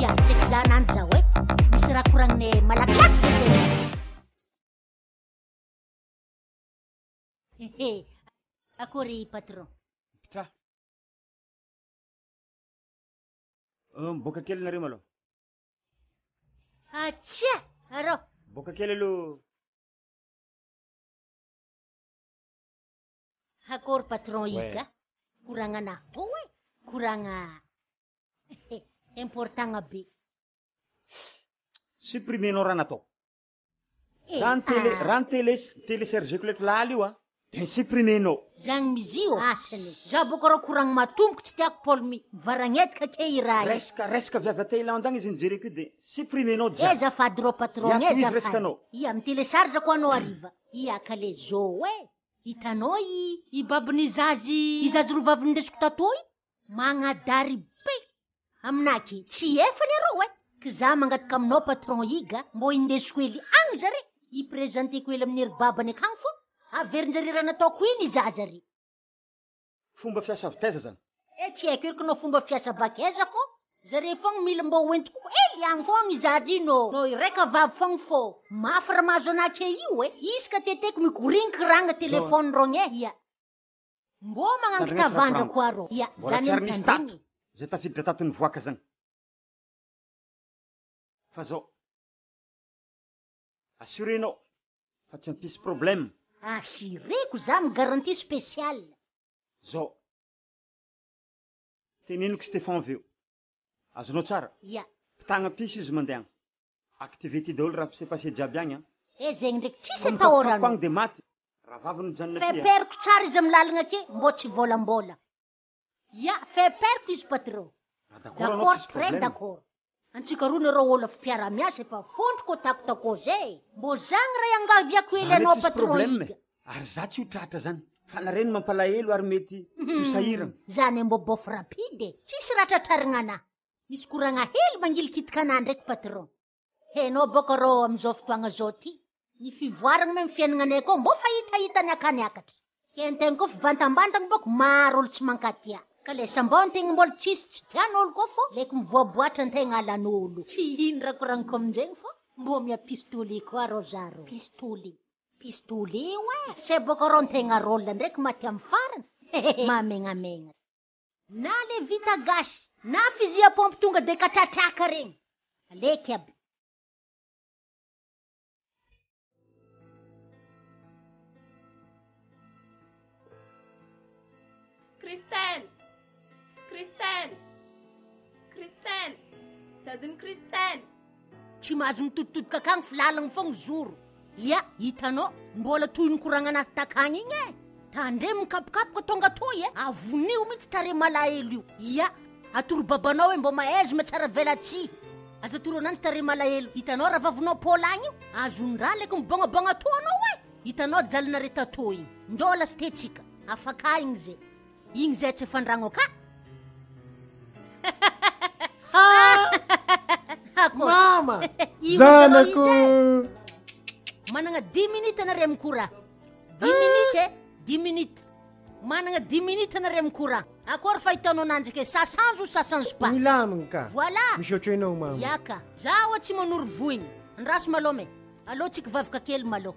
Ia, tsy haiko zah nany zaho e. Misy raha koragninay malakilaky zay zay. Hehe. Akory patron. Mipetraha. Miboaka kely nareo malôha. Atsia, arô. Miboaka kely aloha. Akory patron Ouais. Iga. Koragna anah tô e. Koragna important be. Supprimer-nao raha natao. Raha ny télé, raha ny télé, télécharger-ko ilay laly io a, de supprimer-nao. Zagny mizy ô, asany e. Za bôka rô koragny matomboko tsy tiako Paul mi varagnetaka ke i raha io. Resaka, resaka avy avy a Thaïlande agny izy nijereko io de supprimer-nao jiaby. Eh zafady rô patron Ia eh tohizo zafady. resakanao. Ia mi-télécharge ko anao hariva. Ia ka le zo e. Hitanao i i babon'i zazy i zazy roa vavy nindesiko tato io? Magnadary be aminaky tsy efany arô e! K'za mangataka aminao patron Iga mbô indesiko hely agny zare hi-presenteko hely amin'ny ery babany akagny fô averinjare raha nataoko iny i zaza re. Fomba fiasa avy taiza zany? E tsy haiko ery k'nao fomba fiasa bakaiza fô zare fogna mila mbô hoentiko hely agny fogna i zaza iny ô! Nô i raika vavy fogna fô mafy raha mahazo anah ke io e! Isaka teteko mikorinkoragna telephone rogny e! Ia. Mbô magnangy Tandrignesy raha tavandra koragniko. koa rô. Ia, Mbola zany tsy ary nisy tato mitandregny. zay tafiditra tato nivoaka zany. Fa zao. Assurer-nao fa tsy hampisy problème. Assureko za mi-garantie spécial. Zao. Teneniko Stefan avy eo. Azonao tsara? Ia. Mpitagna piso izy mandeha agny. Activé ty daholo raha se passé jiaby agny an. Eh zegny ndraiky tsisy Fa atahorana. mitapitapy agny de maty. Rahavavy mijanona aty a. Feperiko tsara izy amin'ny lalagna ake mbô tsy vôlambola. Ya, feperiko izy patron. Raha d'accord anao D'accord, tsisy très problème. d'accord. Antsika roa nareo olo avy mpiara-miasa efa fondro ko takotako zay. Mbô zagny raha iangaviako hely Zany anao tsisy patron problème Iga. e. Ary za tsy ho tratra zany. Fa nareo no mampalahelo ary mety tsy ho sahirana. Zany mbô bof rapide e. Tsisy raha tratrarigna anah. Misy koragna hely mangilikitika anah ndraiky patron. Hainao bôka rô amizao fotoagna zao ty, ny fivoaragna me fiaignananay koa mbô fa hitahita niakaniakatra. Ke antegna koa fivantambantagna bôka maro olo tsy mankatia. Ka le sambô antegna mbola tsisy tsy tian'olo koa fô leky mivoaboatra antegna alan'olo. Tsy ino raha koragniko aminjegny fô mbô mia pistolet koa rô za rô. Pistolet. Pistolet oe! Se bôka rô antegna rôle ndraiky maty amy farany. Mamegnamegna. Na le vita gasy na fusil à pompe tonga de katratraka regny. Aleky aby. Christelle! Christelle! Christelle! Dadin'i Christelle! Tsy mahazo mitoditodika akagny fa lalagna fogna zoro. Ia, hitanao, mbola toy ny koragna anaty takagny igny e. Tandremo mikapokapoka tonga toy e, avonio mihitsy tarehy malahelo io. Ia, atoro babanao hoe mbô mahaiza mahatsara velatsihy. Aza atoro ananjy tarehy malahelo. Hitanao rahavavinao Paul agny io, azon-draha leko mibôgnabôgna toa anao e. Hitanao jalinare tatô igny. Ndô lasta tsika, afaka igny zay. Igny zay tsy efa-ndragno ka. Mama! Io Zanako! izy e. Managna 10 minutes anare mikora. 10 minutes e, 10 minutes. Managna 10 minutes anare mikora. Akory fahitanao ananjy ke ça change ou ça change pas? Milamigny ka. Voilà. Misaotra anao mama. Yaka. Zaho tsy manoro voigny. Andraso malôha me. Alô tsika vavaka kely malôha.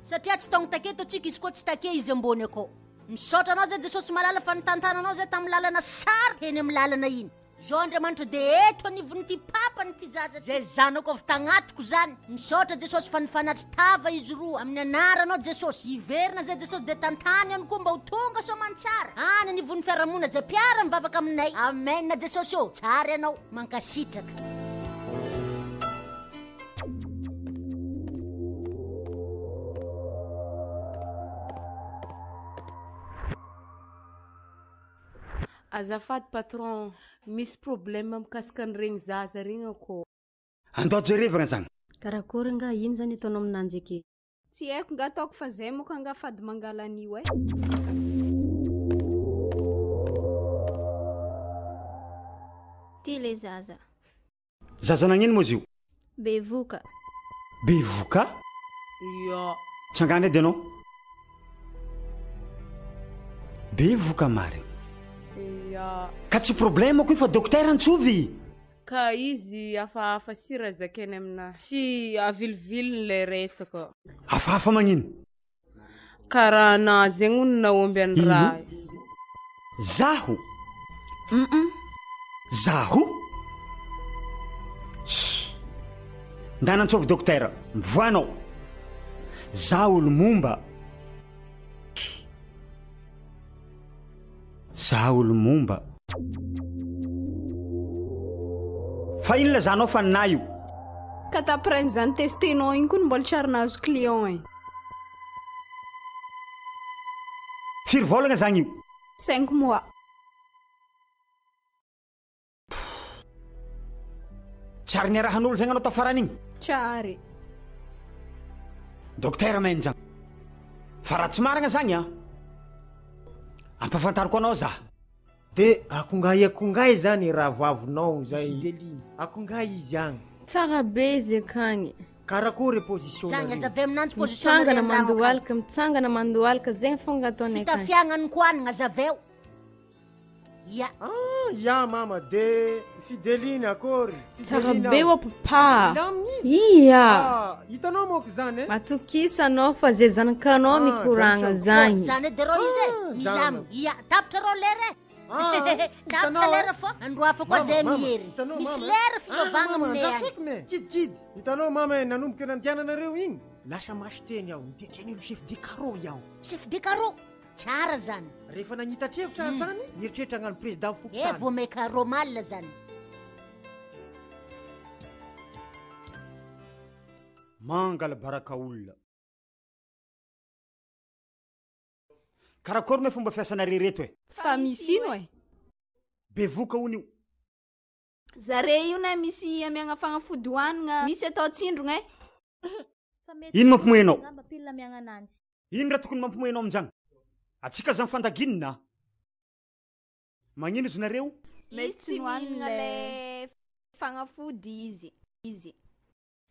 Satria tsy taogno taketo tsika izy koa tsy take izy ambony akao. Misaotra anao zay Jesosy malala fa nitantana anao zay tamin'ny lalana sary teny amin'ny lalana iny. Zao Andriamanitra de eto anivon'ity papany ity zaza zay zanako avy tagnatiko zany. Misaotra Jesosy fa nifanatry tava izy roa amin'ny anaranao Jesosy. Hiverina zay Jesosy de tantany ihany koa mba ho tonga soamantsara any anivon'ny fiarahamonina zay mpiara mivavaka aminay. Amen Jesosy ô, tsara ianao. Mankasitraka. Azafady patron, misy problème mikasika an'iregny zaza regny akô. Andao jerevagna zany. Karakory nga ino zany ataonao aminanjy ake? Tsy haiko nga ataoko fa zay moka nga fady mangala an'io e. Ty le zaza. Zaza nagnino moa izy io? Bevoka. Bevoka? Ya. Tsangana edy ianao. Bevoka marigny. Ya. Ka tsy problème ko io fa docteur antsovy. Ka izy hafahafa si raha zakainy aminahy. Tsy aviliviliny le resaka. Hafahafa magnino? Karaha anah zegny hono nahomby any raha io. Zaho? Zaho? Shh! Ndana antsovy dokotera, mivoaha anao. Zaho olo momba. Zaho olo momba. Fa ino lazanao fa ninahy io? Ka taprain'izany testenao igny koa no mbola tsy ary nahazo client e. Firy vôlagna zagny io? Cinq mois. Tsy ary niarahan'olo zegny anao tafaran'igny? Tsy ary. Docteur Menja. Fa raha tsy marigna zagny an, ampahafantariko anao za. De akongay akongay zany rahavavinao zay akongay izy agny. Tsara be izy akagny. Karakory position Zagny aza avy aminanjy position Mitsangana mandohalika, mitsangana mandohalika, zegny fogna ataonay akagny. Fitafiagna ny koanigna azaveo. Ya. Ah, ya mama de Fideline akory. Tsara Fideline be ao. wa papa. Milamina izy. Ia. Ah, hitanao moko zany eh? Matokisa anao fa zay zanakanao Ah, mikoragna garisako. zagny. Zany edy rô izy e. Ah, Milamina. Ia, tapitra rô lera e. Ah, Tapitra hitanao, lera eh? fô andro hafa koa Mama, zay mama, miery. hitanao, Misy mama, eh? lera Ah, fivavahagna mama, aminay agny. andrasako me. Kidikidy. Hitanao mama eh, nanomboka nandiananareo igny. Lasa masy teny aho, nitendren'olo chef de carreau iaho. Chef de carreau. Tsara zany. Rehefa nagnitatrevitra aho zany, nieritreritra hagnano président Eh, fokontany. vao maika rô mal zany. Mangala baraka olona. Karakory moa fomba fiasanareo reto e? Fa misy ino e? Bevoka hono io. Zare io na misy amiagna fagnafody hohanigna, misy atao tsindrogna e. Ino mampimoe anao? Angamba pile amiagna ananjy. Ino raha tokony mampimoe anao amin'izany? Atsika zany fandaginina a. Magnino izy nareo? Izy tsy mihinagna le fagnafody izy izy.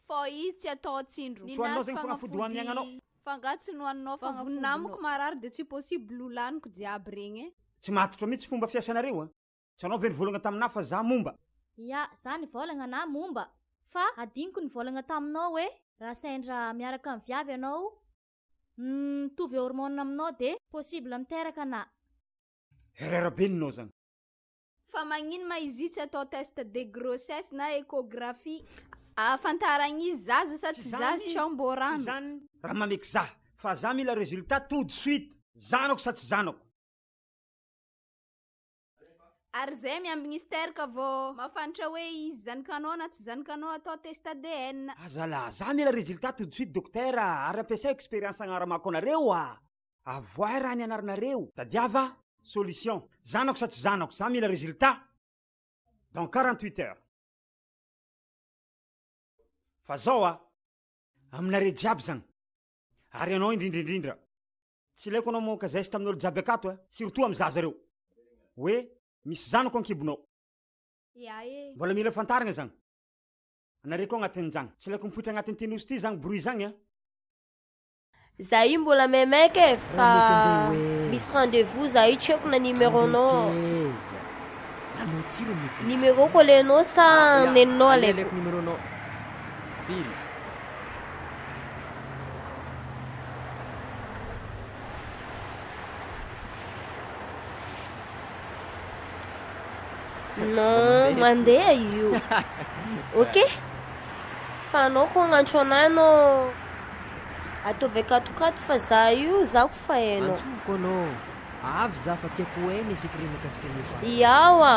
Fô izy tsy atao tsindrogna. Tsy hohaninao zegny fagnafody hohanigny anao? Fa nga tsy nohaninao fagnafody namako marary de tsy possible ho laniko jiaby regny e. Tsy matotra mihitsy fomba fiasanareo a. Tsy anao ve nivolagna taminah fa za momba? Ya, za nivolagna na momba. Fa adinoko nivolagna taminao hoe raha sendra miaraka amin'ny viavy ianao, mitovy hormone aminao de possible miteraka na. Erreur be ninao zany. Fa magnino ma izy io tsy atao test de grossesse na échographie ahafantaragna izy zaza sa tsy zaza tsy ao mbô rano. Zany raha mameky za fa za mila résultat tout de suite. Zanako sa tsy zanako? Ary zay miambigny izy teraka vao mahafantatra hoe izy zanakanao na tsy zanakanao atao test ADN. Azalahy, za mila résultat tout de suite docteur a, ary ampiasay expérience agnaramako anareo a! Avoahy raha nianaranareo, tadiava solution, zanako sa tsy zanako, za mila résultat dans 48 heures. Fa zao a, aminareo jiaby zany, ary ianao indrindra indrindra, Tsy ilaiko anao mamoaka geste amin'olo jiaby akato eh, surtout amin'ny zaza reo. Hoe misy zanako ankibonao. Ya e. Mbola mila fantarigna zagny. Anareo koa agnatin'zagny. Tsy ilaiko mipoitra agnatin'ity nosy ty zagny bruit zagny eh. Za io mbola maimaika e fa misy rendez-vous za io tsy haiko na numéro-nao. Numéro-ko alainao sa neninao alaiko? Alaiko numéro-nao. Firy? Non, mandeha io. Ok? Fa anao ko agnantso anahy anao ataovy akatokato fa za io za ko fa hainao. Antsoviko anao. Avy za fa tiako ho hainy secret mikasika an'i Eva. Iao a!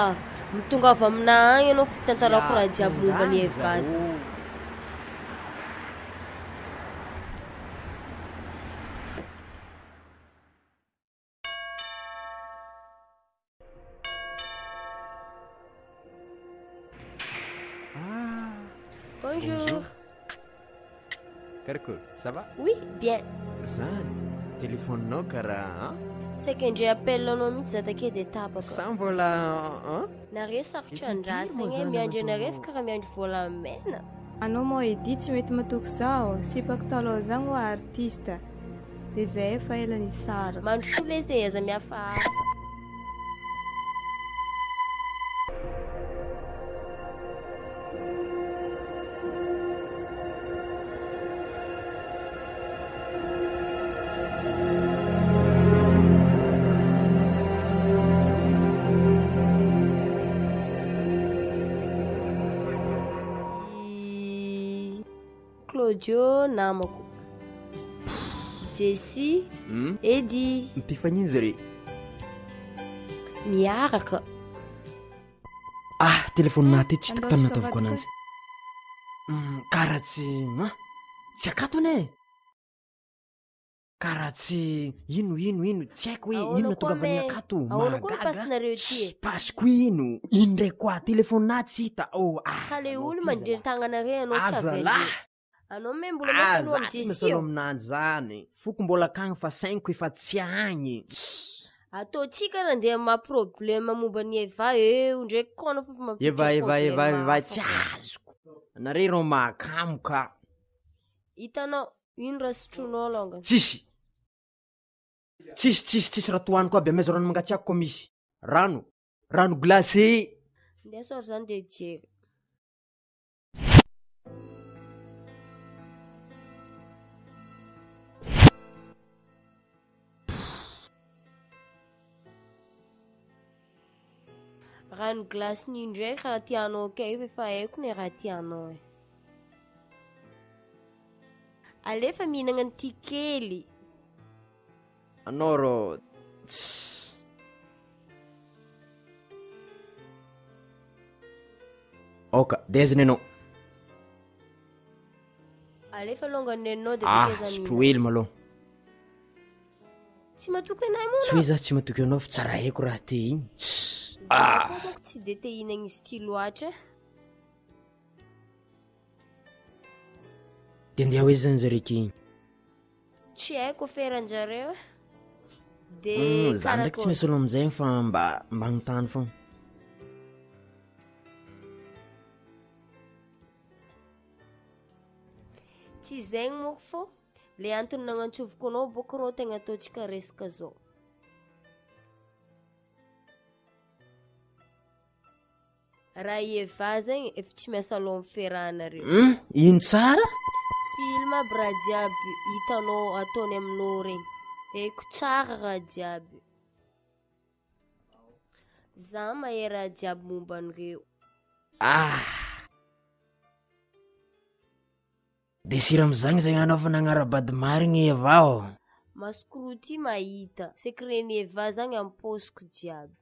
Mitongava aminahy agny anao fa tantarako raha jiaby momba an'i Eva zany. Bonjour. Karakory, ça va? Oui, bien. Zany, téléphone-nao karaha an? Saika indray appel anao mihitsy za take dia tapaka. Sa mbola an? Nare sarotra Efa impiry moa andrasagna e, zany miandry anao anare fa karaha miandry volamena. Anao moa Eddy tsy mety matoky zaho, sipako taloha zagny hoa artiste de zay efa ela nisaraka. Mandrosoa lesy e, aza mihafahafa. I Claudio namako. Jessie, Hmm? Eddy. Mpifanino zare? Miaraka. Ah, téléphone-nahy ty tsy hitako tany nataovako ananjy. Karaha tsy an! Tsy akato anie e! Karaha tsy ino ino ino tsy haiko hoe Ahoana inona koa tonga avy me- akato ahoana koa ny mahagaga pasinareo ty e? pasiko ino ino ndray koa telefaonina tsy hita oh ah Ka le anao olo ty mandrery zalahy. tagnanare anao tsy avy Azalahy. andre. Anao me mbola miasa Ah, aloha za amin'ny tsy Jessie miasa aloha eo. aminanjy zany foko mbola akagny fa sainiko efa tsy agny Ataontsika raha ndeha maha problème momba ny Eva eo ndraiky koa anao fa efa mampiditra Eva Eva Eva problème Eva hafa tsy koa. azoko anare rô mahakamo ka Hitanao, ino raha sotroinao alongany? Tsisy Tsisy tsisy tsisy raha tohaniko aby amaiza rano mangatsiaka koa misy rano rano glacé Ndeha sôry zany ndeha hijery. Rano glace ny ndraiky raha tianao kay fa efa haiko ny raha tianao e. Alefa mihinagna an'ity kely. Anao rô tss. Aoka, de aiza nenao? Alefa alongany nenao de Ah, bakeo za sotro mihinagna. hely malôha. Tsy matoky anay moa Tsy hoe za tsy matoky anao fa tsy raha haiko raha te igny. Za Ah! koa manko tsy de te hihinagna izy ty loatra. De andeha ho aiza zany zareo ke igny? Tsy haiko aferan-jareo e. De Za ndraiky tsy karakôry? misy olo amizay fa mba mba agnontany fogna. Tsy zegny moko fô le antony nagnantsoviko anao bôka rô tegna ataontsika resaka zao. Raha i Eva zegny efa tsy miasa loha amin'ny fiarahanareo. Hum, ino tsara? Film aby raha jiaby hitanao ataony aminao regny. Haiko tsara raha jiaby. Za mahay raha jiaby momba an'ireo. Ah! De sira amizagny zegny anao fa nagnara-bady marigny Eva ô. Masoko roa ty mahita. Secret-n'i Eva zagny am-paosiko jiaby.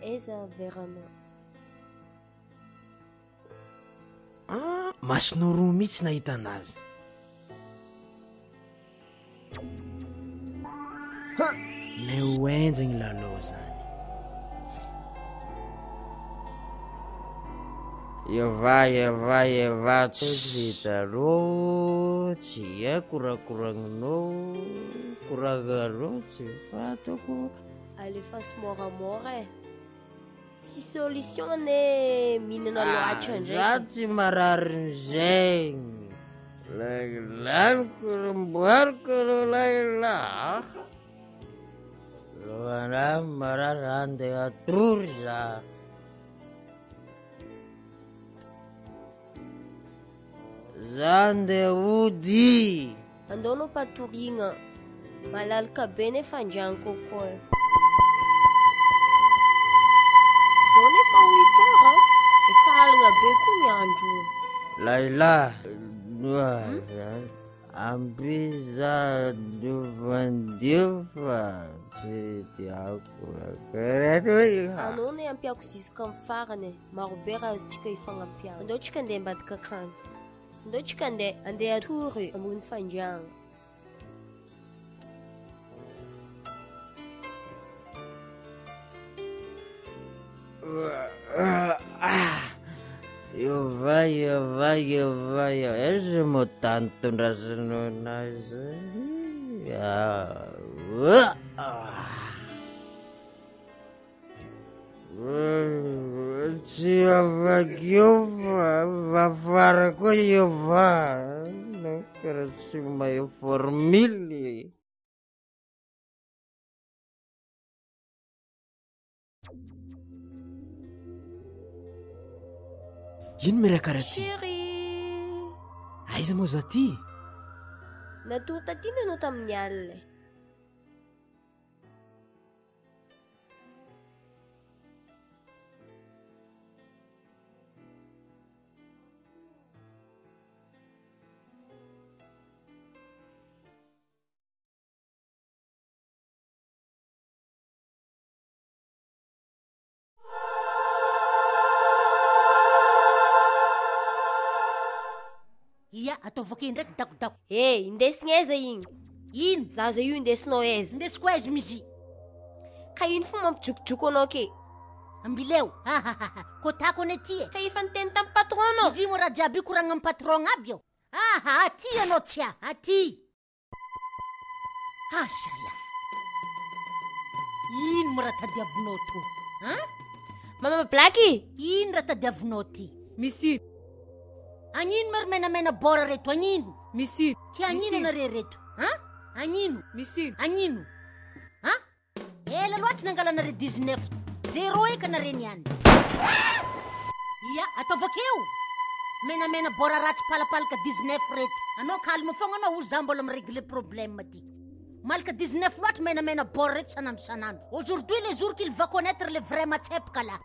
Aiza veranao? Ah, masonao roa mihitsy nahita anazy. Ha! Nay ho enjagny lalao zany. Eva, Eva, Eva, tsy vitanao, tsy haiko raha koragninao, koragnanao tsy fantako. Alefaso moramora e. Tsy solution anie mihinana loatra ndraiky. Za tsy marary zegny. Laniko mboariko ro laila. Lohana marary andeha hatory za. Za andeha hody. Andao anao patoriagna. Malalaka be nefa andrianiko koa e. Zao nefa huit heures an. Efa alina be koa ny andro. Laila, ampiza fandefa tsy tiako Anao ne ampiako jusqu'amin'ny farany e. Marobe raha azontsika ifagnampiana. Andao tsika andeha ambadika akany. Andao tsika andeha andeha hatory ambony fandriagna. Eva, Eva, Eva, aiza moa tany tondrasanao anahy zany? Tsy afaka eo fa afara koa Eva, karaha tsy mahay formule. Ino mi raha karaha ty? Chérie. Aiza moa za ty? Natory taty ny anao tamin'ny alina. Ia, ataovy akeo ndraiky dakodako. Eh, indesigna aiza igny? Ino? Zaza io indesinao aiza? Indesiko aiza mizy? Ka ino fo mampijokojoko anao ke? Ambileo, ahahaha, kotako anie ty e. Ka efa niteny tamin'ny patron anao. Izy moa raha jiaby io koragna amin'ny patron aby eo. Aha, aty anao tsia, aty. Asala. Ino moa raha tadiavinao to? Hein? Mama Blacky! Ino raha tadiavinao ty? Misy. Agnino ma ry menamena bora reto agnino? Misy. Ty agnino anare reto? Hein? Agnino? Misy. Agnino? Hein? Ela loatra nangalanare 19. Zéro eka nare niany. Ia, ataovy akeo. Menamena bora ratsy palapalaka 19 reto. Anao calme fogna anao, hoy za mbola miregle problème ty. Malaka 19 loatra menamena bora reto sanandro sanandro. Aujourd'hui le jour qu'il va connaître le vrai matsepaka là.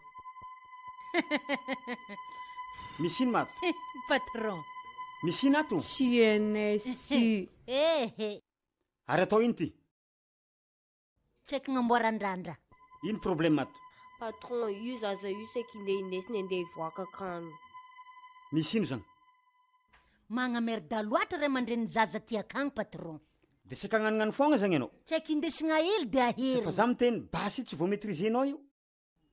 Misy ino mato? Patron. Misy ino ato? Tsy hainay sy. Ehe. Ary atao ino ty? Tsy haiko gnamboaran-drandra. Ino problème ato? Patron, io zaza io saiky indeha indesiny andeha hivoaka akagny. Misy ino zany? Magnamerda loatra ray aman-drenin'ny zaza ty akagny patron. De saika hagnanognano foagna zagny ianao? Tsy haiko indesigna hely de aherigna. Fa za miteny basy io tsy vao maitriser-nao io.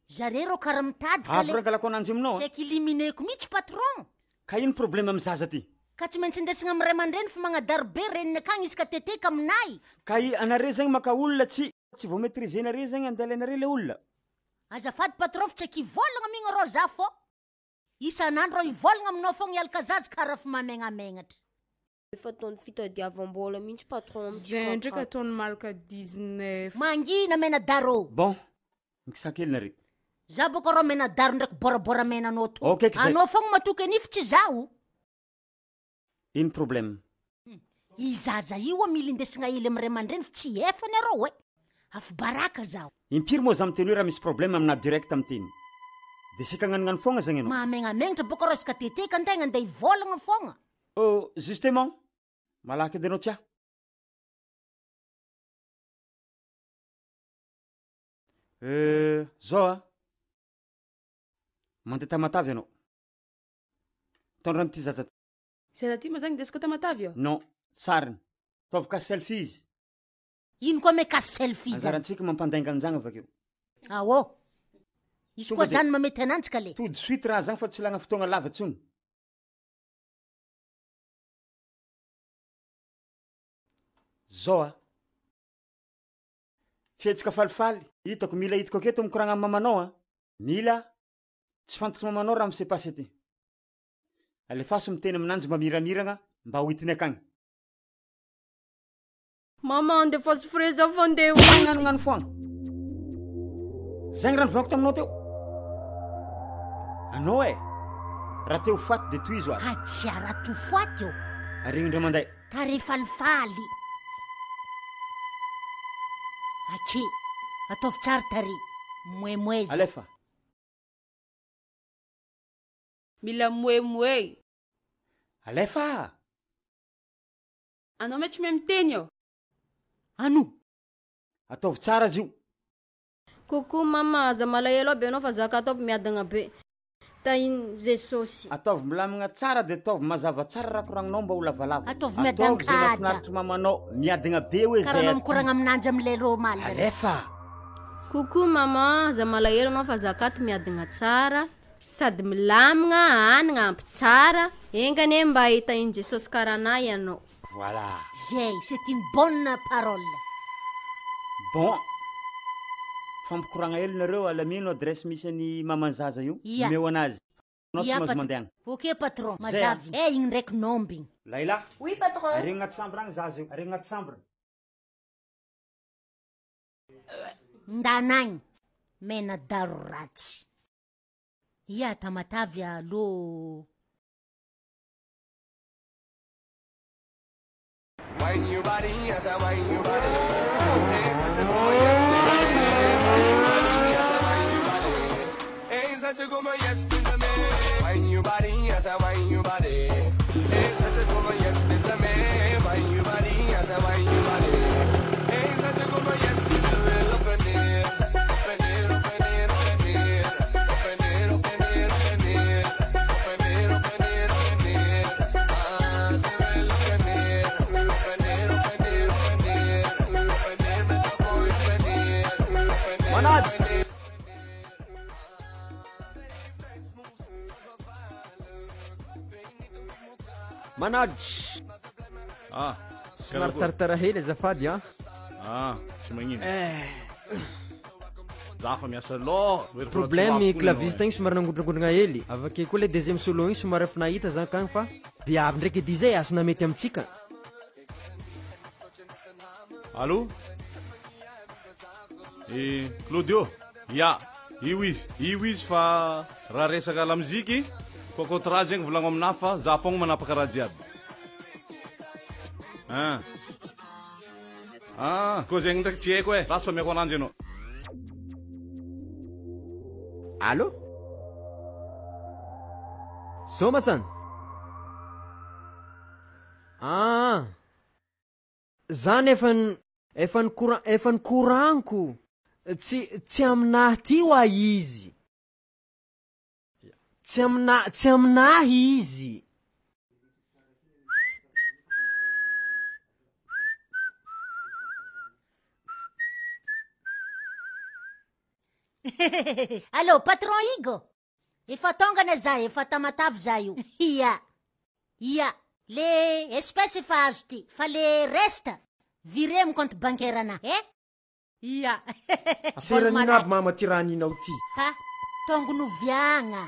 Zare rô kara mitady ka Avy rangalako ananjy aminao a. Tsy haiko éliminer-ko mihitsy patron. Ka ino problème amin'ny zaza ty? Ka tsy maintsy indesigna amin'ny ray aman-dreny fa magnadaro be reniny akagny izy ka teteka aminay. Ka i anare zegny maka olona tsy tsy vao maitriser-nare zegny andeha alainare le olona. Azafady patron fa tsy haiko hivolagna migny rô za fô isan'andro rô hivolagna aminao fogna hialaka zaza kara fa mamegnamenatra. Efa ataony fitadiavam-bola mihitsy patron amintsika Zay ndraiky akato. ataony malaka 19. Mangina menadaro. Bon, mikisà kely nareo. Za bôka rô menadaro ndraiky bôrabôra mena anao to. Ok eky zay. Anao fogna matoky an'io fa tsy zaho. Ino problème? I zaza io oa mila indesigna hely amy ray aman-dreny fa tsy efany arô e. Afobaraka zaho. Impiry moa za miteny hoe raha misy problème aminah direct miteny. De seka hagnanognano fogna zagny anao. Mahamegnamenatra bôka rô isaka teteka antegna andeha hivôlagna fogna. Oh, justement, malaky edy anao tsiahy. Euh, zao a. Mandeha Tamatave ianao. Mitondra an'ity zaza ty. Zaza ty moa zany indesiko Tamatave io? Non, sariny. Ataovy casse selfie izy. Ino koa me casse selfie zany? Anjarantsika mampandainga an'izany avakeo. Aô. Izy koa Tonga de zany mamety ananjy ka le. Tout de suite raha zany fa tsy ilana fotoagna lava tsony. Zao a. Fihetsika falifaly, hitako, mila hitako aketo mikoragna amin'ny mamanao a. Mila, tsy fantatry mamanao raha mi-se passe ty. Alefaso miteny aminanjy mba miramiragna mba ho hitiny akagny. Mama andefaso frais za fa ndeha hody. Magnanognano foagna. Zegny raha nivolaniko taminao teo. Anao e! Raha te ho faty de tohizo ary. Atsia raha to faty ô. Ary igny ndray mandeha. Tarehy falifaly. Akia, ataovy tsara tarehy. Moemoe zay. Alefa. Mila moemoe. Alefa! Anao ma tsy mahay miteny ô. Ano. Ataovy tsara izy io. Coucou mama, aza malahelo aby anao fa za akato aby miadagna be. Tahin Jesosy. Ataovy milamigna tsara de ataovy mazava tsara raha koragninao mba ho lavalava. Ataovy Ataovy zay miadankada. mahafinaritra mamanao. Miadagna be hoe Karaha zay anao aty. mikoragna aminanjy amilay rô omaly reo. Alefa. Coucou maman, aza malahelo anao fa za akato miadagna tsara. Sady milamigna, anigna ampy tsara. Enga anie mba hitahin Jesosy karaha anah ianao. Voilà. Zay, c'est une bonne parole. Bon. Fampikoragna hely nareo, alamino adresse misy an'i maman'i zaza io. Ia. Omeo anazy. Anao tsy Ia, mahazo patron. mandeha agny. Ok patron, Zay a. mazava. Eh, igny ndraiky nomby igny. Laila. Oui patron. Aregny agnaty chambre agny zaza io. Aregny agnaty chambre. Ndana agny. Mena daro ratsy. Ia, Tamatavy alo. Wine your body, yes, I wine your body. Hey, such a good yes, Wine your body, yes, I wine your body. Hey, such a good yes, me. Wine your body, yes, I wine your body. Hey, such a good yes, me. Wine your body, yes, I wine your body. Hey, such a good yes, me. Open it, open it, open it, open it, open it, open it, open it, open it, open it, open it. Ah, se ve lo que it, open it, open it, open it, open it, me tocó open it, open it, Manady. open it. Manady. Ah, Somary taratara hely azafady a. Ah, tsy magnino. Za fa miasa loha. Problème claviste igny somary nangodrongondrona hely. Avake koa le deuxième solo igny somary efa nahita zany kagny fa de avy ndraiky edy zay asina mety amitsika. Allô? Eh, Claudio, ya, io izy, io izy fa raha resaka lamoziky, ko contrat zegny volagno aminahy fa za fogna manapaka raha jiaby. Ah. Ah, ko zegny ndraiky tsy haiko e, lasa omeko ananjy anao. Allô? Soma san. Ah. Zany efa n- efa nikora efa nikoraniko. Tsy tsy aminahy ty hoa izy. Tsy amina tsy aminahy izy. Allô, patron Igo? Efa tongana za, efa tamatavy za io. Ia. Ia. Le espèce efa azo ty, fa le reste viré amy compte bancaire ana, eh? Ia. Aferan'ino aby mama ty raha ninao ty. Ha, tongonoviagna.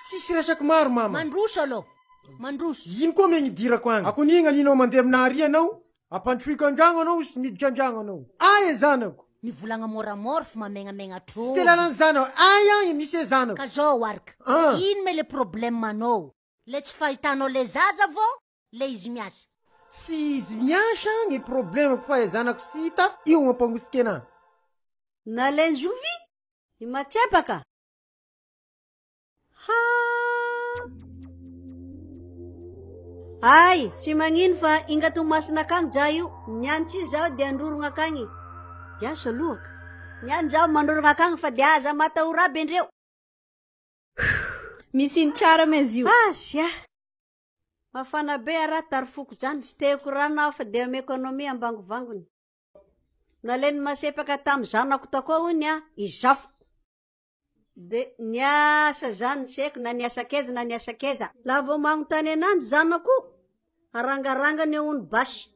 Tsisy resaky maro mama. Mandroso aloha. Mandroso. Ino koa megny idirako agny? Akonigna ninao mandeha aminahy ary anao? Ampandrosoiko andragno anao sy miditra andragno anao. Ay zanako. Mivolagna moramora fa mamegnamegna Tsy te lalany zanako. Ay agny misy e zanako. Ka zao araka. Ah. Ino me le problème anao? Le tsy fahitanao le zaza vô le izy miasa. Tsy izy miasa ny problemako fa e zanako sy hita io mampangosika anahy. Nalain Jovy? I Matsepaka? Ha! Ay, tsy magnino fa inga Toamasina akagny za io. Niany tsy zaho de androrogna akagny. Diaso alohaka. Niany zaho mandrorogna akagny fa de aza matahora aby andreo. Misy ino tsara ma izy io? Asia. Mafana be araha tarifoko zany. Tsy tehiko rano aho fa de ameko anao mi ambangovangony. Nalain'ny masepaka tamin'ny zanako takoa hony a, izafoko. De niasa zany tsy haiko na niasa keza na niasa keza. Laha vao magnontany ananjy zanako, arangarangany eo hono basy.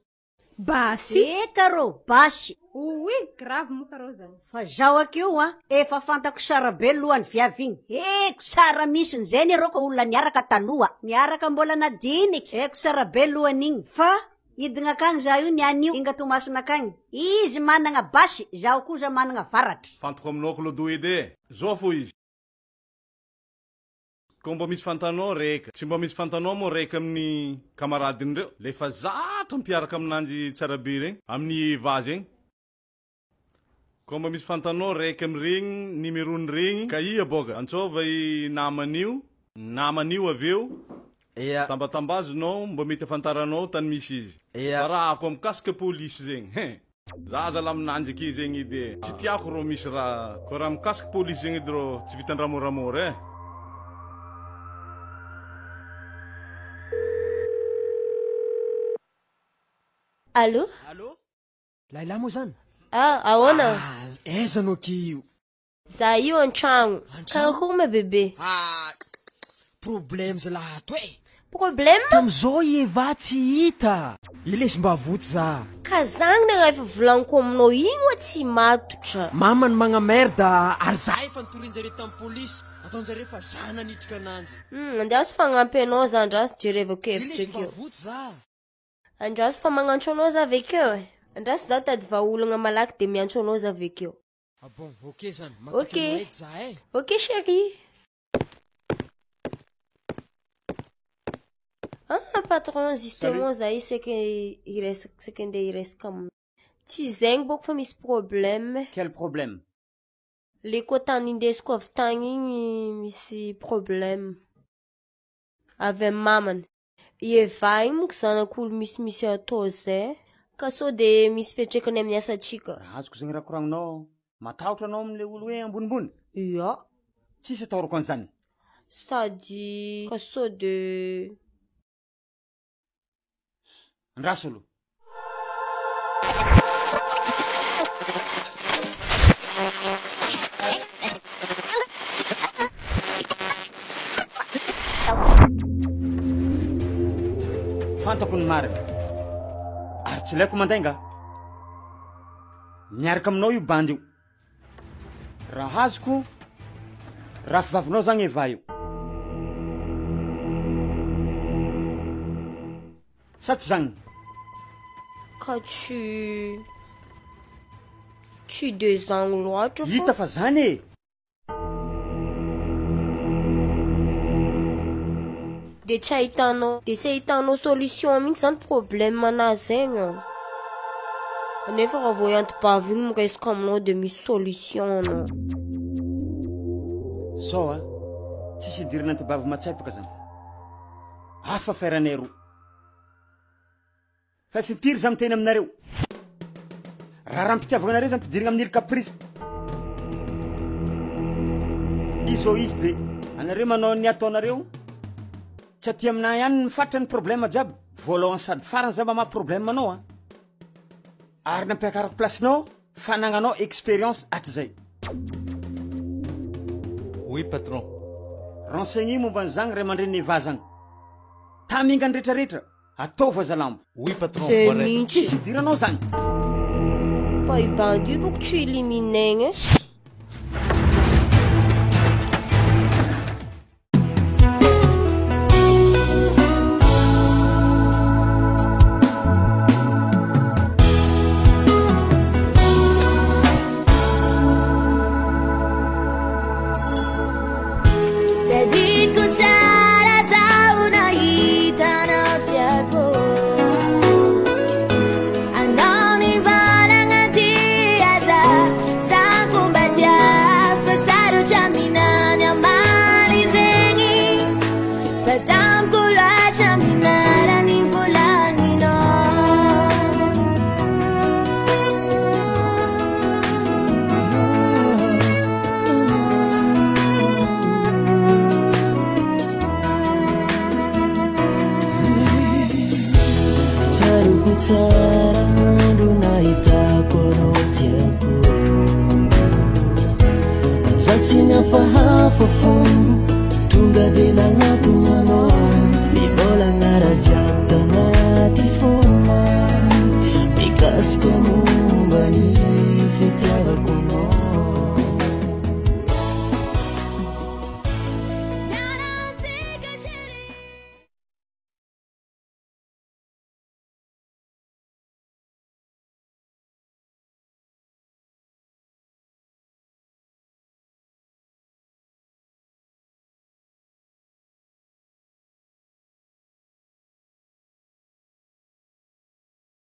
Basy? Eka rô, basy. Oy, grave moa karô zany. Fa zaho akeo a, efa fantako sara be lohan'ny viavy igny. Eko sara misy zay ny rô ka olona niaraka taloha. Niaraka mbola nadiniky. Eko sara be lohany igny. Fa idina akagny zaho io niany io, inga Toamasina akagny. Izy managna basy, zaho kosa managna varatra. Fantako aminao Claudio edy e. Zao fo izy. Ko mba misy fantanao reka. Tsy mba misy fantanao moa reka amin'ny kamaradiny reo. Lefa zato mpiaraka aminanjy tsara be regny. Amin'ny Eva zegny. Ko mba misy fantanao reka amin'iregny numéro-ny regny. Ka ia boka. Antsova i naman'io. Naman'io avy eo. Ia. Tambatambazonao mba mety afantaranao tany misy izy. Ia. Fa raha ako mikasika polisy zegny. He. Zaza la aminanjy ake zegny edy e. Tsy tiako rô misy raha. Ko raha mikasiky polisy zegny edy rô tsy vitan-draha moramora e. Allô? Allô? Laila moa zany? Ah, ahoana? Aiza anao ke io? Za io an-tragno. Karakory ma bébé? Ah, problème zalahy ato e. Problème? Tamizao i Eva tsy hita. Ilesy mba voty za. Ka zagny le raha efa volaniko aminao igny oa tsy matotra. Mama ny magnamerda ary za efa nitorin-jare tamin'ny polisy. Ataon-jare fa za nanitrika ananjy. Hmm, andraso fa hagnampy anao za andraso jerevako hevitra Ilesy mba akeo. voty za. Andraso fa magnantso anao za avekeo e. Andraso za tady vahaolagna malaky de miantso anao za avekeo. Ah bon, ok zany. Matoky Ok. anao edy za e. Ok chérie. Ah patron, justement za isaky hiresaka isaky andeha hiresaka aminao. Tsy zegny bôko fa misy problème. Quel problème? Le quota nindesiko avy tagny igny misy problème. Avy amy mamany. I Eva igny monko zanak'olo misimisy atao zay. Ka sao de misy fiantraikany amin'ny asantsika. Raha azoko zegny raha koragninao, matahotra anao amle olo hoe ambonimbony? Ia. Tsisy atahorako an'izany. Sady ka sao de. Andraso aloha. Fantako ny marina ary tsy ilaiko mandainga. Miaraka aminao io bandy io. Raha azoko, rafivavinao zany Eva io. Sa tsy zany? Ka tsy tsy de zany loatra fa. Hita fa zany e! De tsy ahitanao de tsy ahitanao solution mihitsy zany problème anazy zegny an. Nefa raha vao i antibavy igny miresaka aminao de misy solution anao. Zao a, tsisy idirana antibavy matsepaka zany. Hafa affaire-nay roa. Fa efa impiry za miteny aminareo. Raharaham-pitiavagna anareo za ampidirigna amin'ny île Caprice. Izao izy de anareo manao ny ataonareo, tsy aty aminah ihany ny fatra ny problème jiaby, voalohany sady farany za mamaha problème anao a. Ary nampiakarako place-nao, fanagnanao expérience hatrizay. Oui patron. Renseigner momba an'izagny ray aman-dreny Eva zagny. Tamingany retraretra. Ataovy aza lambo. Oui patron, Zay voaray. mihitsy. Tsisy idiranao zany. Fa i bandy io boko tsy éliminegna e. Tadidiko tsara zaho nahita anao tiako. Anao nivalagna ty aza sako mba tia fa sarotra minany amaly zegny fa tamiko loatra minara ny volaninao. Tsaroko tsara andro nahitako anao tiako. Za tsy nihafahafa fo.